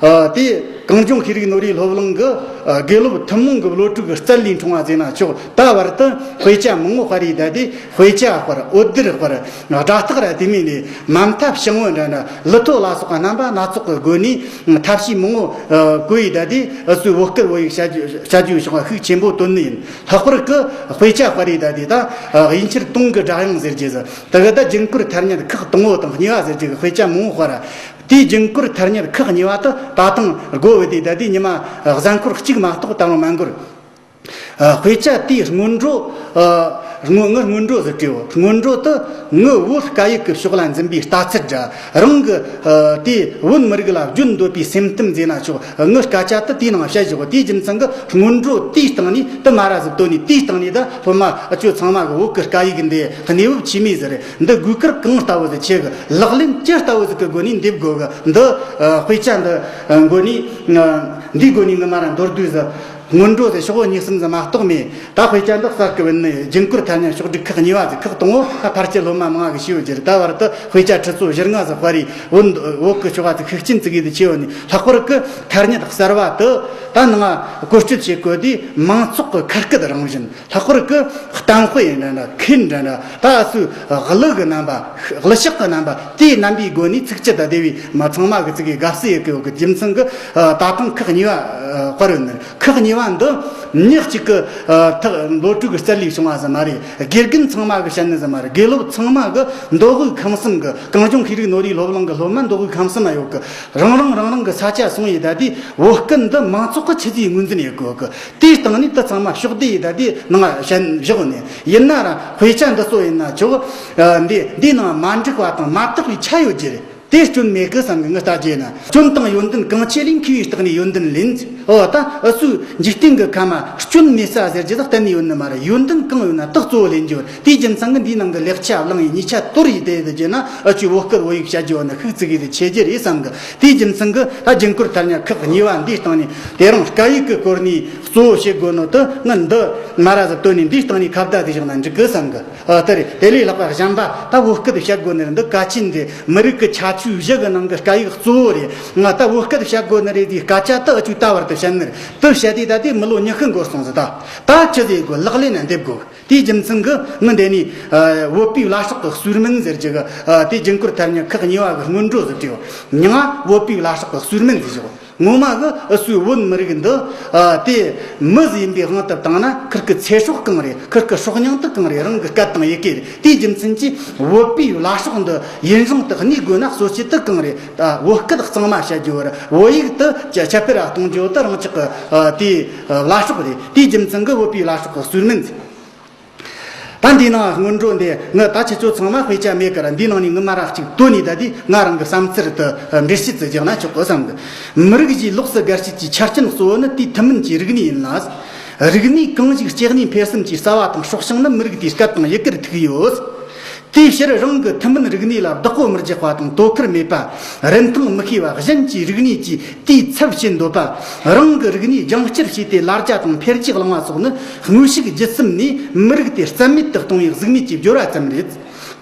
ཨ་དེ་གངས་ལྗོངས་ཤེས་རིག་ནོར་བུའི་སློབ་གླིང་གི་ཨ་དགེ་སློབ་ཐུན་མོང་གི་བློ་གྲོས་ཀྱི་རྩལ་ལས་འཁྲུངས་པ་ཟེར་ན་ཆོག་ད་བར་དུ་དཔེ་ཆ་མང་བོ་དཔར་ཡིན་ད་དེ། དཔེ་ཆ་དཔར། འོད་སྡེར་དཔར། སྒྲ་རྟགས་ར་དེ་མིན་ནས་མ་མཐའ་བྱང་བུ་འདྲ་འདྲ་ལི་ཐོ་ལ་སོགས་པ་རྣམ་པ་སྣ་ཚོགས་ཀྱི་སྒོ་ནས་ཐབས་ཤེས་མང་བོ་ཨ་བཀོལ་ཡིན་ད་དེ། འུ་ཚོའི་བོད་སྐད་བོད་ཡིག་བྱ་རྒྱུ་བྱ་རྒྱུའི་ཕྱོགས་ལ་ཤུགས་ཆེན་པོ་བཏོན་ནི་ཡིན། ལྷག་པར་གི་དཔེ་ཆ་དཔར་ཡིན་ད་དེ། ད་དབྱིན་ཇིར་དུང་གི་སྒྲ་དབྱངས་ཟེར་རྒྱུ་ཟེར། ད་གི་ད་རྒྱུན་སྐོར་ཐ་སྙད་ཁག་དང་པོ་དང་གཉིས་པ་ཟེར་རྒྱུ་གི་དཔེ་ཆ་མང་བོ་དཔར། དེའི་རྒྱུན་སྐོར་ཐ་སྙད་ཁག་གཉིས་པ་དེ་ད་དུང་སྒོ་བུད་དེ་ད་དེ་ཉི་མ་གཟའ་འཁོར་གཅིག་མ་གཏོགས་ད་རུང་མ་འགོར། ཨ་དཔེ་ཆ་དེའི་སྔོན་འགྲོ། ཨ་སྔོན་ངི་སྔོན་འགྲོ་ཟེར་གི་ཡོད། སྔོན་འགྲོ་དེ་ངི་བོད་སྐད་ཡིག་གི་ཕྱོགས་ལ་འཛིན་པའི་ལྟ་ཚུལ་འདྲ། རང་གི་ཨ་དེ་བོད་མི་རིགས་ལ་བརྗོད་འདོད་པའི་སེམས་གཏམ་ཟེར་ན་ཆོག་ངི་སྐད་ཆ་དེ་དེའི་ནང་བཤད་བཞག་དེའི་རྒྱུ་མཚན་གི་སྔོན་འགྲོ་དེའི་སྟེང་ནས་དེ་མ་ར་ཟིག་བཏོན་ནས། དེའི་སྟེང་ནས་ད་སློབ་མ་ཨ་ཅོ་ཚང་མ་གི་བོད་ཀྱི་སྐད་ཡིག་འདི་གནས་བབ་ཆི་མོ་ཟིག་རེད། འདི་དགོས་གལ་གང་ལྟ་བུ་ཟིག་ཆེ་གི། ལག་ལེན་ཅི་ལྟ་བུ་ཟིག་གི་སྒོ་ནས་འདེབས་དགོས་གི། འདི་ཨ་དཔེ་ཆ་འདི་ཨ་སྒོ་ནས་ཨ་འདིའི་སྒོ་ནས་ངི་མ་ར་མདོར་བསྡུས་ཟིག་སྔོན་འགྲོ་དེ་ཕྱོགས་གཉིས་གསུམ་ཙམ་མ་གཏོགས་མེད། ད་དཔེ་ཆ་འདི་གསར་གི་བུད་ནི་རྒྱུན་སྐོར་ཐ་སྙད་ཕྱོགས་སྒྲིག་ཁག་གཉིས་པ་དེ། ཁག་དང་པོ་ད་ཕལ་ཆེར་སློབ་མ་མང་ང་གི་ཤེས་ཡོད་ཀྱི་རེད། ད་བར་དུ་དཔེ་ཆ་ཁྲི་ཚོ་བཞི་ལྔ་ཙམ་དཔར་རེ་བོད་བོད་གི་ཕྱོགས་ཀ་དེ་ཤུགས་རྐྱེན་བརྩི་གི་དེ་ཆེ་བ་ནི། ལྷག་པར་གི་ཐ་སྙད་གསར་བ་དེ་ད་ནང་བཀོལ་སྤྱོད་བྱེད་དགོས་དུས་མང་ཚོགས་གི་ཁ་སྐད་རང་བཞིན། ལྷག་པར་གི་གཏམ་དཔེ་འདྲ་འདྲ་མཁས་འདྲ་འདྲ་ད་སུ་གླུ་གི་རྣམ་པ། གླུ་ཤགས་ཀྱི་རྣམ་པ། དེའི་རྣམ་པའི་སྒོ་ནས་ཚིགས་བཅད་དང་སྡེ་བའི་མ་ཚང་མ་གི་ཚིག་གི་དགའ་བསུ་ཡེད་གི་ཡོད་གི། རྒྱུ་མཚན་གི་ད་དུང་ཁག་གཉིས་པ་དཔར་ཡོད་ནི། ཁག་གཉིས་པ་འདི་མི་གཅིག་གི་ཐག་བློ་གྲོས་གི་རྩལ་ལས་བྱུང་བ་ཟིག་མ་རེད། དགེ་རྒན་ཚང་མ་གི་བཤད་ནི་ཟིག་མ་རེད། དགེ་སློབ་ཚང་མ་གི། མདོ་དབུས་ཁམས་གསུམ་གི་གངས་ལྗོངས་ཤེས་རིག་ནོར་བུའི་སློབ་གླིང་གི་སློབ་མ་མདོ་དབུས་ཁམས་གསུམ་ན་ཡོད་གི། རང་རང་རང་རང་གི་ས་ཆ་སོང་ཡིན་ད་དེ་བོད་སྐད་འདི་མང་ཚོགས་གི་ཆི་ཟིག་ངོས་འཛིན་ཡེད་གི་ཡོད་གི། དེའི་སྟེང་ནས་དེ་ཚང་མ་ཕྱོགས་བསྡུས་ཡིན་ད་དེ་ནང་བཤད་བཞག་ནས། ཡིན་ན་ར་དཔེ་ཆ་འདི་ཚོ་ཡིན་ན་ཆོག་ཨ་འདི་འདི་ནང་མ་འགྲིག་པ་དང་མ་དག་པའི་ཆ་ཡོད་རྒྱུ་རེད། དེ་སྐྱོན་མེད་གི་བསམ་གི། ངི་ལྟ་རྒྱུ་ན་སྐྱོན་དང་ཡོན་ཏན་གང་ཆེ་ལས་མཁས་པའི་རྟགས་ནས་ཡོན་ཏན་ལེན། འོ་ད་འུ་ཚོའི་འཇིག་རྟེན་གི་ཁམས་སྐྱོན་མེད་ས་ཟེར་རྒྱུ་དག་གཏན་ནས་ཡོད་ནི་མ་རེད། ཡོན་ཏན་གང་ཡོད་ན་དག་གཙོ་བོ་ལེན་རྒྱུ། དེའི་རྒྱུ་མཚན་གི་འདིའི་ནང་གི་ལེགས་ཆ་བླངས་ཡིན་ཉེས་ཆ་དོར་ཡིན་དེ་ཡིན་རྒྱུ་ན་འུ་ཚོའི་བོད་སྐད་བོད་ཡིག་བཤད་རྒྱུ་བ་ན་ཤུགས་བརྩི་གི་དེ་ཆེ་རྒྱུ་རེད་བསམ་གི། དེའི་རྒྱུ་མཚན་གི་ད་རྒྱུན་སྐོར་ཐ་སྙད་ཁག་གཉིས་པ་འདིའི་སྟེང་ནས་དེ་རིང་སྐད་ཡིག་གི་སྐོར་ནས་གཙོ་བོ་བྱེད་དགོས་ནོ་དེ་ངི་འདི་མ་ར་ཟིག་བཏོན་ནས་འདིའི་སྟེང་ནས་ཁ་བརྡ་དེ་བཞག་ན་འགྲིག་གི་བསམ་གི། ཨ་དེ་རེད། དེ་ལས་ལྷག་པ་གཞན་པ་ད་བོད་སྐད་བཤད་དགོས་ནི་རེད། འདི་གལ་ཆེན་རེད། མི་རིགས་ཀྱི་ཁྱད་ཆོས་བཞི་གི་ནང་གི་སྐད་ཡིག་གཙོ་བོ་རེད། ང་ད་བོད་སྐད་བཤད་དགོས་ནི་རེད་དེ་སྐད་ཆ་ད་འུ་ཆོས་ད་བར་དུ་བཤད་ནི་རེད། དེ་བཤད་དེ་ད་དེ་མི་ལོ་ཉི་ཤུ་འགོར་སོང་ཟིག་ད་ད་ཆི་ཟིག་དགོས། ལག་ལེན་ན་འདེབས་དགོས། དེའི་རྒྱུ་མཚན་གི་ངི་འདི་ནས་ཨ་བོད་པའི་བླ་སྲོག་གི་གསོས་སྨན་ཟེར་རྒྱུ་གི་ཨ་དེ་རྒྱུན་སྐོར་ཐ་སྙད་ཁག་གཉིས་པ་གི་སྔོན་འགྲོ་ཟིག་བྲིས་ཡོད། མྱིང་ང་བོད་པའི་བླ་སྲོག་གི་གསོས་སྨན་ཟེར་བཞག་ངོ་མ་གི་འུ་ཚོའི་བོད་མི་རིགས་འདི་ཨ་དེ་མི་ཟིག་ཡིན་པའི་དབང་དུ་བཏང་ན་ཁུར་གི་ཚེ་སྲོག་གང་རེད། ཁུར་གི་སྲོག་སྙིང་དེ་གང་རེད། རང་གི་སྐད་དང་ཡི་གེ་རེད། དེའི་རྒྱུ་མཚན་གྱིས་བོད་པའི་བླ་སྲོག་འདི་ཡུན་རིང་དུ་གནས་དགོས་ན་གཙོ་ཆེ་དེ་གང་རེད། ད་བོད་སྐད་གཙང་མ་བཤད་རྒྱུ་བར་བོད་ཡིག་དེ་ཁྱབ་སྤེལ་ར་གཏོང་རྒྱུ་དེ་རང་ཅག་གི་ཨ་དེའི་ཨ་བླ་སྲོག་རེད། དེའི་རྒྱུ་མཚན་གྱིས་བོད་པའི་བླ་སྲོག་གི་གསོས་སྨན་ཟེར། ད་འདིའི་ནང་སྔོན་འགྲོ་འདི་ངི་ད་ཁྱེད་ཚོ་ཚང་མ་དཔེ་ཆ་མེད་ཀི་ར། འདིའི་ནང་ནས་ངི་མ་ར་གཅིག་བཏོན་ནས་ད་དེ་ང་རང་གི་བསམ་ཚུལ་དེ་འགྲེལ་བཤད་ཅིག་རྒྱག་ན་ཆོག་གི་བསམ་གི། མི་རིགས་ཀྱི་ལོགས་སུ་དགའ་སྐྱིད་ཀྱི་ཆ་རྐྱེན་གཙོ་བོ་ནི་དེའི་ཐུན་མིན་གྱི་རིག་གནས་ཡིན་ལ། རིག་གནས་གང་ཞིག་སྐྱེ་གནས་འཕེལ་གསུམ་གྱི་རྩ་བ་དང་སྲོག་ཤིང་ནི་མི་རིགས་དེའི་སྐད་དང་ཡི་གེར་ཐུག་ཡོད། དེའི་ཕྱིར་རང་གི་ཐུན་མིན་རིག་གནས་ལ་བདག་པོ་མི་རྒྱག་པ་དང་དོ་ཁུར་མེད་པ། རིན་ཐང་མི་ཤེས་པ། གཞན་གྱི་རིག་གནས་ཀྱི་དེའི་ཚབ་བྱེད་འདོད་པ། རང་གི་རིག་གནས་སྦྱང་བསྐྱར་བྱས་ཏེ་ལ་རྒྱ་དང་འཕེལ་རྒྱས་བླང་བ་སོགས་ནི་དངོས་ཤུགས་བརྒྱུད་གསུམ་ནས་མི་རིགས་དེ་རྩ་མེད་དུ་གཏོང་བའི་གཟུགས་མེད་ཀྱི་སྦྱོར་བ་ཙམ་རེད།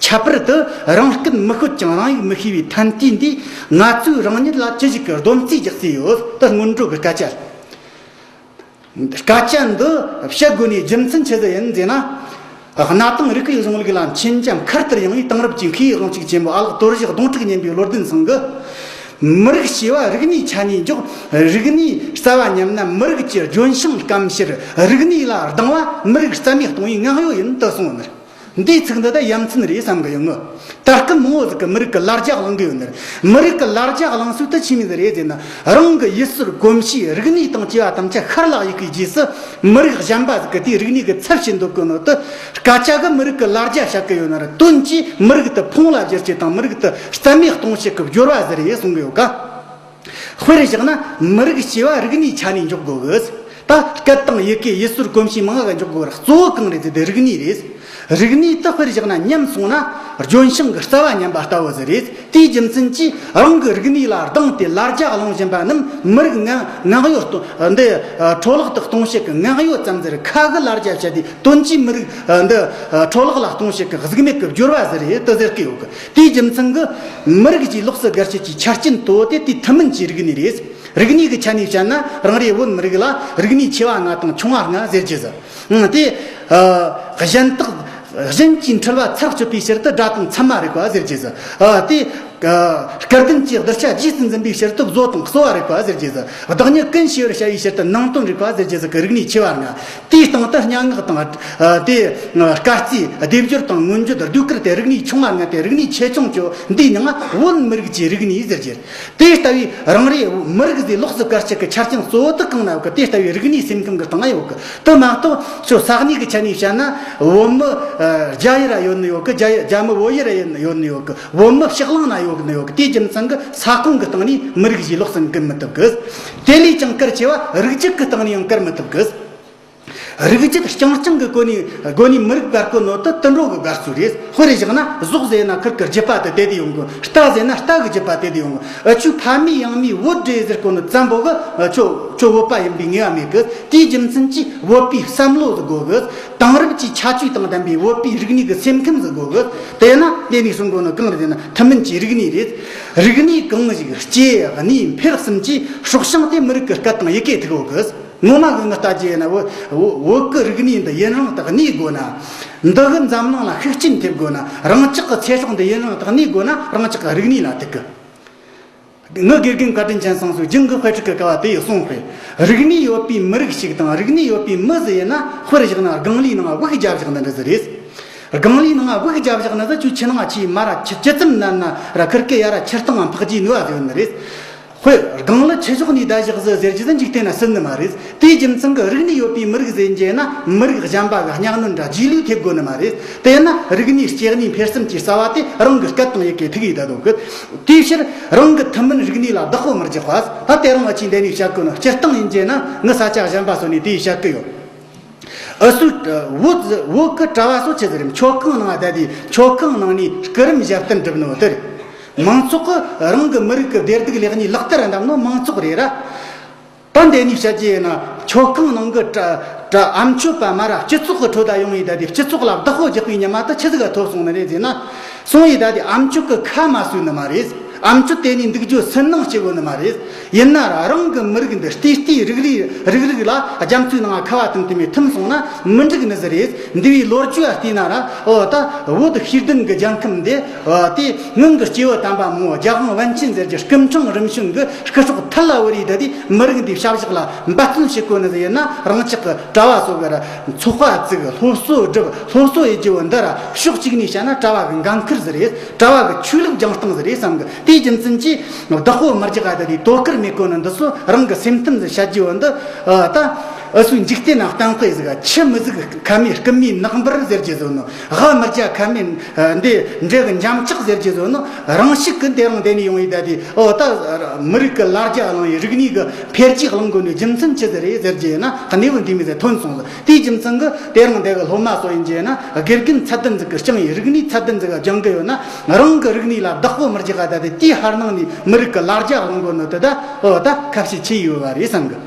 ཁྱད་པར་དུ་རང་སྐད་མི་ཤོད་ཅིང་རང་ཡིག་མི་ཤེས་པའི་ཐན་ཏི་འདིས་ང་ཚོས་རང་ཉིད་ལ་ཅི་ཞིག་གི་སྡོམ་རྩིས་རྒྱག་རྩིས་ཡོད། ད་སྔོན་འགྲོ་གི་སྐད་ཆ། སྐད་ཆ་འདི་བཤད་དགོས་ནས་རྒྱུ་མཚན་ཆི་ཟིག་ཡིན་ཟེར་ན། གནའ་དེང་རིག་པའི་གཞུང་ལུགས་ལ་མཁྱེན་རྒྱ་མཁར་ལྟར་ཡངས་པའི་དེང་རབས་ཀྱི་མཁས་དབང་ཆོས་ཆེན་པོ་ཨ་ལགས་དོར་ཞི་གདོང་དྲུག་སྙེམས་པའི་བློ་ལྡན་ཚང་གིས། མི་རིགས་ཞེས་པ་རིག་གནས་ཆ་ནས་འཇོག་རིག་གནས་རྩ་བ་ཉམས་ན་མི་རིགས་ཀྱི་ལྗོན་ཤིང་སྐམ་ཕྱིར། རིག་གནས་ལ་སྡང་བ་མི་རིགས་རྩ་མེད་གཏོང་བའི་ངང་གཡོ་ཡིན་དུ་གསུངས་ནས། འདིའི་ཚིག་འདི་ད་ཡ་མཚན་རེད་བསམ་གི་ཡོང་ངི། ད་སྐབས་མང་བོ་ཟིག་གི་མི་རིགས་ཀྱི་ལ་རྒྱ་གླེང་གི་ཡོད་ནི་རེད། མི་རིགས་ཀྱི་ལ་རྒྱ་གླེང་སྲོལ་དུ་ཆི་མོ་ཟིག་རེད་ཟེར་ན། རང་གི་ཡུལ་སྲོལ་གོམས་གཤིས་རིག་གནས་དང་བཅས་པ་ཐམས་ཅད་ཤར་ལ་གཡུག་གི་རྗེས་སུ། མི་རིགས་གཞན་པ་ཟིག་གི་དེའི་རིག་གནས་ཀྱི་ཚབ་བྱེད་འདོད་གི་ནོ་དུ། སྐད་ཆ་གི་མི་རིགས་ཀྱི་ལ་རྒྱ་བཤད་གི་ཡོད་ནི་རེད། དོན་གྱིས་མི་རིགས་དུ་ཕུང་ལ་བསྒྱུར་བྱེད་དང་མི་རིགས་དུ་རྩ་མེད་གཏོང་བྱེད་ཀྱི་སྦྱོར་བ་ཟིག་རེད་གསུང་གི་ཡོད་ཀ། དཔེར་བཞག་ན་མི་རིགས་ཞེས་པ་རིག་གནས་ཆ་ནས་འཇོག་དགོས་གི། ད་སྐད་དང་ཡི་གེ་ཡུལ་སྲོལ་གོམས་གཤིས་མང་ང་ག་འཇོག་དགོས་པར་གཙོ་བོ་གང་རེད་ཟེར་ཏེ་རིག་གནས་རེད། རིག་གནས་དེ་དཔེར་བཞག་ན་ཉམས་སོང་ན་ལྗོན་ཤིང་གི་རྩ་བ་ཉམས་པ་ལྟ་བུ་ཟིག་རེད། དེའི་རྒྱུ་མཚན་གྱིས་རང་གི་རིག་གནས་ལ་སྡང་སྟེ་ལ་རྒྱ་གླེང་བཞིན་པ་རྣམས་མི་རིགས་ངང་ངང་གཡོ་གཏོང་འདི་འཕྲོ་བརླག་ཏུ་གཏོང་བྱེད་ཀྱི་ངང་གཡོ་ཙམ་ཟེར། ཁ་གི་ལ་རྒྱ་བཤད་དེ་དོན་གྱིས་མི་རིགས་འདི་འཕྲོ་བརླག་ལ་གཏོང་བྱེད་ཀྱི་གཟུགས་མེད་ཀྱི་སྦྱོར་བ་ཟིག་རེད་དུ་ཟེར་གི་ཡོད་གི། དེའི་རྒྱུ་མཚན་གྱིས་མི་རིགས་ཀྱི་ལོགས་སུ་བཀར་བྱེད་ཀྱི་ཆ་རྐྱེན་གཙོ་བོ་དེ་དེ་ཐུན་མིན་གྱི་རིག་གནས་རེད། རིག་གནས་ཀྱི་ཆ་ནས་བཤད་ན་རང་རེ་བོད་མི་རིགས་ལ་རིག་གནས་ཆེ་བ་ལྔ་དང་ཆུང་བ་ལྔ་ཟེར་རྒྱུ་ཟིག་ཨང་། དེ་ཨ་གཞན་དག་གཞན་གྱིས་འཁྲུལ་བ་ཚར་གཅོད་པའི་ཕྱིར་དུ་སྒྲ་དང་ཚད་མ་རིག་པ་ཟེར་རྒྱུ་ཟིག་ཨ་དེ་ཨ་སྐལ་ལྡན་གྱི་གདུལ་བྱ་རྗེས་སུ་འཛིན་པའི་ཕྱིར་དུ་བཟོ་དང་གསོ་བ་རིག་པ་ཟེར་རྒྱུ་ཟིག་བདག་ཉིད་ཀུན་ཤེས་པར་བྱ་བའི་ཕྱིར་དུ་ནང་དོན་རིག་པ་ཟེར་རྒྱུ་ཟིག་གི་རིག་གནས་ཆེ་བ་ལྔ། དེའི་སྟེང་དུ་སྙན་ངག་དང་ཨ་དེ་སྐར་རྩིས་སྡེབ་སྦྱོར་དང་མངོན་བརྗོད་ཟློས་གར་དེ་རིག་གནས་ཆུང་བ་ལྔ་སྟེ། རིག་གནས་ཆེ་ཆུང་བཅུ་འདིའི་མིང་ང་བོད་མི་རིགས་ཀྱི་རིག་གནས་ཟེར་རྒྱུ། དེ་ལྟ་བུའི་རང་རེ་མི་རིགས་ཟེར་ལོགས་སུ་བཀར་བྱེད་ཀྱི་ཆ་རྐྱེན་གཙོ་བོ་དེ་གང་ན་ཡོད་གི། དེ་ལྟ་བུའི་རིག་གནས་སེམས་ཁམས་ཀྱི་སྟེང་ན་ཡོད་གི། དེ་མ་གཏོགས་ཁྱོད་ས་གནས་ཀྱི་ཆ་ནས་བཤད་ན་བོད་མི་ཨ་རྒྱ་ཡུལ་ལ་ཡོད་ནི་ཡོད་གི། རྒྱ་ཡུལ་རྒྱ་མི་བོད་ཡུལ་ལ་ཡོད་ནི་ཡོད་ནི་ཡོད་གི། བོད་མི་ཕྱི་གླིང་ན་ཡོད་ནི་ཡོད་གི། དེའི་རྒྱུ་མཚན་གྱིས་ས་ཁོངས་ཀྱི་སྟེང་ནས་མི་རིགས་ཞེས་ལོགས་སུ་འགུལ་མི་ཐུབ་གི། དེ་ལས་ཀྱང་གལ་ཆེ་བ་རིགས་རྒྱུད་ཀྱི་སྟེང་ནས་ཡང་བཀར་མི་ཐུབ་གི། རིགས་རྒྱུད་རྐྱང་རྐྱང་གི་སྒོ་ནས་སྒོ་ནས་མི་རིགས་བཀར་གོ་ནོ་དེ་དུད་འགྲོ་གི་བཀར་ཚུལ་རེད། དཔེར་བཞག་ན་གཟུགས་ཟེར་ན་ཁིར་གི་རྒྱུད་པ་དེ་དེ་དེ་ཡོང་གི། རྟ་ཟེར་ན་རྟ་གི་རྒྱུད་པ་དེ་དེ་ཡོང་གི། ཨ་ཆུ་ཕ་མེས་ཡང་མེས་བོད་རེད་ཟེར་གོ་ནོ་ཙམ་པོ་གི་ཨ་ཁྱོད་ཁྱོད་བོད་པ་ཡིན་པའི་ངེས་པ་མེད་གི། དེའི་རྒྱུ་མཚན་གྱིས་བོད་པའི་བསམ་བློ་ཟིག་དགོས་གི། དེང་རབས་ཀྱི་ཁྱད་ཆོས་དང་ལྡན་པའི་བོད་པའི་རིག་གནས་ཀྱི་སེམས་ཁམས་ཟིག་དགོས་གི། དེས་ན་དེ་ནས་གསུང་གོ་ནོ་གང་རེད་ཟེར་ན་ཐུན་མིན་གྱི་རིག་གནས་རེད། རིག་གནས་གང་ཞིག་སྐྱེ་གནས་འཕེལ་གསུམ་གྱི་སྲོག་ཤིང་དེ་མི་རིགས་ཀྱི་སྐད་དང་ཡི་གེ་ཐུག་ཡོད་གི། ངོ་མ་གི་ངི་ལྟ་རྒྱུ་ཡིན་ན་བོད་བོད་བོད་ཀྱི་རིག་གནས་འདི་ཡུན་རིང་དུ་གནས་དགོས་ན། འདི་གི་འཛམ་གླིང་ལ་ཤུགས་རྐྱེན་ཐེབས་དགོས་ན། རང་ཅག་གི་ཚེ་སྲོག་འདི་ཡུན་རིང་དུ་གནས་དགོས་ན་རང་ཅག་གི་རིག་གནས་ལ་ཐུག་གི། ངི་དགེ་རྒན་བཀའ་དྲིན་ཅན་ཚང་སོགས་རྒྱུན་གྱི་དཔེ་ཁྲིད་ཀྱི་སྐབས་དེ་ཡི་གསུངས་པས། རིག་གནས་ཡོད་པའི་མི་རིགས་ཤིག་དང་རིག་གནས་ཡོད་པའི་མི་ཟིག་ཡིན་ན། དཔེར་བཞག་ན་སྒང་ལའི་ནང་དབུགས་བརྒྱབ་བཞག་ནི་འདྲ་ཟིག་རེད། སྒང་ལའི་ནང་དབུགས་བརྒྱབ་བཞག་ནི་ཟིག་ཆུ་ཆུ་ནང་ཆུའི་མ་ར་ཆུ་ཇི་ཙམ་ནན་ན་ར་ཁིར་ཀི་ཡ་ར་ཆུ་སྟེང་ཕག་རྗེས་ནུ་བ་ཟེར་ནི་རེད། དཔེ་སྒང་ལ་ཆུ་ཞོག་ནས་བསྡད་བཞག་ཟིག་ཟེར་རྒྱུ་ཟིག་འཇིག་རྟེན་ན་སྲིད་ནི་མ་རེད། དེའི་རྒྱུ་མཚན་གྱིས་རིག་གནས་ཡོད་པའི་མི་རིགས་ཟེར་རྒྱུ་ན་མི་རིགས་གཞན་པ་གི་སྙིང་གནོན་འདྲ་རྗེས་ལུས་ཐེབས་དགོས་ནི་མ་རེད། དེས་ན་རིག་གནས་སྐྱེ་གནས་འཕེལ་གསུམ་གྱི་རྩ་བ་དེ་རང་གི་སྐད་དང་ཡི་གེ་ཐུག་ཡིན་ད་དོ་གི། དེའི་ཕྱིར་རང་གི་ཐུན་མིན་རིག་གནས་ལ་བདག་པོ་མི་རྒྱག་པ། ད་དེ་རིང་ང་ཆེས་འདས་ནས་བཤད་གོ་ནི་སྤྱིར་བཏང་ཡིན་རྒྱུ་ན་ངི་ས་ཆ་གཞན་པ་སོགས་ནས་དེ་ཡིས་བཤད་གི་ཡོད། ཨུ་སུ་བོད་བོད་ཀྱི་གྲྭ་བ་སོགས་ཆི་ཟིག་རེད། མཆོད་ཁང་ནང་བསྡད་དེ་མཆོད་ཁང་ནང་ནས་སྐུ་རིམ་ཞབས་བརྟན་སྒྲུབ་ནོ་དེ་རེད། མང་ཚོགས་ཀྱིས་རང་གི་མི་རིགས་ཀྱི་བདེ་སྡུག་ལེགས་ཉེས་ལག་བསྟར་འདེམས་ནོ་མང་ཚོགས་རེད་ར། ད་འདི་ནས་བཤད་རྒྱུ་ཡིན་ན་མཆོད་ཁང་ནང་གི་གྲྭ་གྲྭ་ཨ་མཆོད་པ་མ་ར་སྤྱི་ཚོགས་ཀྱི་ཁྲོད་ད་ཡོང་ཡིན་ད་དེ་སྤྱི་ཚོགས་ལ་བདག་པོ་རྒྱག་པའི་ཉི་མ་དེ་ཆི་ཟིག་ག་ཐོབ་སོང་ནི་རེད་ཟེར་ན། སོང་ཡིན་ད་དེ་ཨ་མཆོད་ཀྱི་ཁ་མ་གསོས་ནི་མ་རེད། ཨ་མཆོད་དེ་ནས་འདུག་རྒྱུ་སུན་སྣང་སྐྱེ་གོ་ནི་མ་རེད། ཡིན་ན་ར་རང་གི་མི་རིགས་འདི་ལྟེ་སྟེ་རིག་རིག་རིག་རིག་ལ་རྒྱ་མཚོའི་ནང་ཁ་བ་དུམ་དུམ་མེ་ཐིམ་སོང་ན་མི་འགྲིག་ནི་ཟིག་རེད། འདི་བའི་ལོ་རྒྱུས་ཨ་བལྟས་ན་ར་ཨོ་ད་བོད་ཤེས་ལྡན་གྱི་རྒྱལ་ཁམས་འདི་ཨོ་དེ་སྔོན་གྱི་སྐྱེས་བུ་དམ་པ་མང་བོ་རྒྱལ་དབང་པཎ་ཆེན་ཟེར་གྱི་སྐུ་ཕྲེང་རིམ་བྱོན་གྱི་སྐུ་སྲོག་ཐལ་ལ་བུད་རེད། ད་དེ་མི་རིགས་འདིའི་བྱ་བཞག་ལ་འབད་བརྩོན་བྱེད་དགོས་ནི་ཟིག་ཡིན་ན་རང་ཅག་གི་གྲྭ་བ་ཚོ་གི་ར་ཚོགས་པ་བཙུགས་སློབ་གསོ་སྒྲུབ། སློབ་གསོ་ཡེད་རྒྱུ་བོ་འདི་ར་ཕྱོགས་གཅིག་ནས་བཤད་ན་གྲྭ་བ་གི་འགན་ཁུར་ཟིག་རེད། གྲྭ་བ་གི་ཆོས་ལུགས་སྦྱང་སྟངས་ཟིག་རེད་བསམ་གི། དེའི་རྒྱུ་མཚན་གྱིས་བདག་པོ་མི་རྒྱག་ག་ད་དེ་དོ་ཁུར་མེད་གོ་ནི་འདི་ཚོ་རང་གི་སེམས་གཏམ་ཟིག་བཤད་རྒྱུ་བོ་འདི་ཨ་ད་ཨུ་སུའི་འཇིག་རྟེན་ན་གཏམ་དཔེ་ཟིག་ག་ཆུ་མི་ཟིག་ཁ་མེད་རྐུན་མའི་ནག་འབུར་ཟེར་རྒྱུ་ཟིག་ནོ། ཧ་མི་རྒྱ་ཁ་མེད་འདི་འདྲེ་གི་འཇམ་ལྕག་ཟེར་གྱི་བཟོ་ནོ། རང་ཤུགས་ཀྱིས་དེ་རིང་འདི་ནས་ཡོང་ཡི་ད་དེ་ཨོ་ད་མི་རིགས་ཀྱི་ལ་རྒྱ་གླེང་ཡི་རིག་གནས་ཀྱི་འཕེལ་རྒྱས་གླེང་དགོས་ནི་རྒྱུ་མཚན་ཆི་ཟིག་རེད་ཟེར་གྱི་ཡིན་ན་གནས་བབ་འདི་མོ་ཟིག་ཐོན་སོང་ཟིག་དེའི་རྒྱུ་མཚན་གྱིས་དེ་རིང་འདི་གི་སློབ་མ་སོགས་ཡིན་གྱི་ཡིན་ན་དགེ་རྒན་ཚད་ལྡན་ཟིག་གིས་སྦྱངས་ཡི་རིག་གནས་ཚད་ལྡན་ཟིག་ག་སྦྱང་གི་ཡོད་ན་རང་གི་རིག་གནས་ལ་བདག་པོ་མི་རྒྱག་ག་ད་དེ་དེའི་ཧར་ནང་ནས་མི་རིགས་ཀྱི་ལ་རྒྱ་གླེང་དགོས་ནི་དེ་ད་ཨོ་ད་ཁ་ཤས་ཆེ་ཡོད་པ་རེད་བསམ་གི།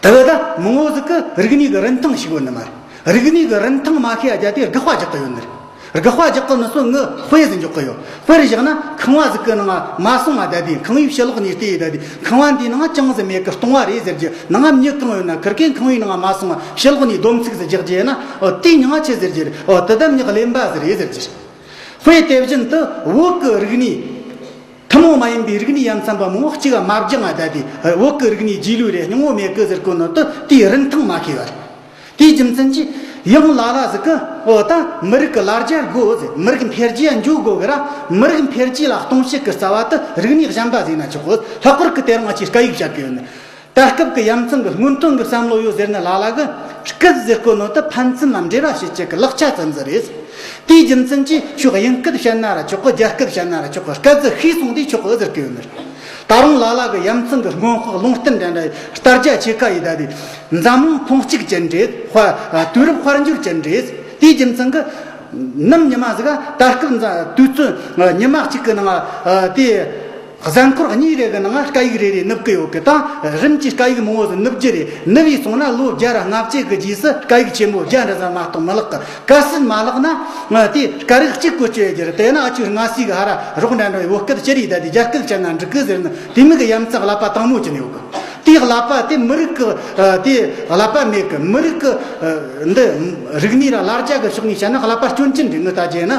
དེ་ག་ད་མང་བོ་ཟིག་གིས་རིག་གནས་ཀྱི་རིན་ཐང་ཤེས་གོ་ནི་མ་རེད། རིག་གནས་ཀྱི་རིན་ཐང་མ་ཤེས་ཡ་རྒྱ་དེ་དགག་པ་རྒྱག་གི་ཡོད་ནི་རེད། དགག་པ་རྒྱག་གི་ནི་སོ་ངི་དཔེ་ཟིག་འཇོག་གི་ཡོད། དཔེར་བཞག་ན་ཁང་བ་ཟིག་གི་ནང་མ་སོང་བ་བསྡད་དེ། ཁང་བའི་ཕྱི་ལོགས་ནས་བལྟས་ཡི་བསྡད་དེ། ཁང་བ་འདིའི་ནང་ཅང་ཟིག་མེད་གི། སྟོང་བ་རེད་ཟེར་རྒྱུ། ནང་མྱི་གང་ཡོད་ན་ཁིར་ཁེ་ཁང་བའི་ནང་མ་སོང་བ། ཕྱི་ལོགས་ནས་སྡོམ་ཚིག་ཟིག་རྒྱག་རྒྱུ་ཡིན་ན། འོ་དེའི་མྱིང་ང་ཆི་ཟེར་རྒྱུ་རེད། འོ་དེ་དམ་ཉག་གླེན་པ་ཟིག་རེད་ཟེར་རྒྱུ་རེད། དཔེ་དེ་བཞིན་དུ་བོད་ཀྱི་རིག་གནས། ཐུན་མོང་མ་ཡིན་པའི་རིག་གནས་ཡ་མཚན་པ་མང་བོ་གཅིག་ག་མ་སྦྱངས་ང་བསྡད་དེ། བོད་ཀྱི་རིག་གནས་རྗེས་ལུས་རེད། སྙིང་བོ་མེད་གི་ཟེར་གོ་ནོ་དེ་དེའི་རིན་ཐང་མ་ཤེས་པ་རེད། དེའི་རྒྱུ་མཚན་གྱིས་ཡང་ལ་ལ་ཟིག་གི། འོ་ད་མི་རིགས་ཀྱི་ལ་རྒྱ་དགོས་ཟེར། མི་རིགས་འཕེལ་རྒྱས་འགྱོ་དགོས་གི་ར། མི་རིགས་འཕེལ་རྒྱས་ལ་གཏོང་བྱེད་ཀྱི་རྩ་བ་དེ་རིག་གནས་གཞན་པ་ཟིག་ན་ཆོག་གོ། ལྷག་པར་གི་དེ་རིང་ང་ཆོས་སྐད་ཡིག་བཤད་གི་ཡོད་ནི། ད་སྐབས་ཀྱི་ཡ་མཚན་གྱི་སྔོན་ཐོན་གྱི་བསམ་བློ་ཡོད་ཟེར་ནི་ལ་ལ་གི། སྐད་ཟེར་གོ་ནོ་དེ་ཕན་ཚུན་ལ་འབྲེལ་བ་བྱེད་བྱེད་ཀྱི་ལག་ཆ་ཙམ་ཟིག་རེད། དེའི་རྒྱུ་མཚན་གྱིས་ཁྱོད་དབྱིན་སྐད་བཤད་ན་ར་ཆོག་གི། རྒྱ་སྐད་བཤད་ན་ར་ཆོག་གི། སྐད་ཟིག་ཤེས་སོང་དུས་ཆོག་གི་ཟེར་གི་ཡོད་ནི། ད་རུང་ལ་ལ་གི་ཡ་མཚན་གྱི་སྔོན་དཔག་ལུང་བསྟན་འདྲ་འདྲ་ལྟར་རྒྱ་ཆེ་ཁ་ཡི་ད་དེ། འཛམ་གླིང་ཁོངས་གཅིག་ཅན་རེད། དཔལ་དུས་རབས་དཔལ་འབྱོར་ཅན་རེད། དེའི་རྒྱུ་མཚན་གྱིས་ནམ་ཉི་མ་ཟིག་ག་ད་སྐབས་འཛམ་དུས་ཚོད་ཉི་མ་གཅིག་གི་ནང་དེ། གཟའ་འཁོར་གཉིས་རེ་གི་ནང་སྐད་ཡིག་རེ་རེ་ནུབ་གི་ཡོད་གི། ད་རིམ་གྱིས་སྐད་ཡིག་མང་བོ་ཟིག་ནུབ་རྒྱུ་རེད། ནུབ་བས་སོང་ན་ལོ་བརྒྱ་ར་ལྔ་བཅུ་གི་རྗེས་སུ་སྐད་ཡིག་ཆེན་པོ་བརྒྱ་འདྲ་ཟིག་མ་གཏོགས་མི་ལེགས་གི། གལ་སྲིད་མ་ལེགས་ན་དེ་སྐད་རིགས་གཅིག་བཀོལ་སྤྱོད་ཡོད་རྒྱུ་རེད། དེ་ན་ཨ་ཆོས་སྔ་སེ་གི་ཧ་ར་རོགས་འདྲ་འདྲ་བོའི་བོད་སྐད་བཤད་རེས་ད་དེ་རྒྱ་སྐད་བཤད་ན་འགྲིག་གི་ཟེར་ནི་དེ་མོ་གི་ཡ་མཚན་ཀླད་པ་དྭངས་མོ་ཅན་ཡོད་གི། དེའི་ཀླད་པ་དེ་མི་རིགས་ཀྱི་དེ་ཀླད་པ་མེད་གི། མི་རིགས་ཀྱི་འདི་རིག་གནས་ར་ལ་རྒྱ་གི་ཕྱོགས་ནས་བཤད་ན་ཀླད་པ་སྐྱོན་ཅན་རེད། ངོ་ལྟ་རྒྱུ་ན།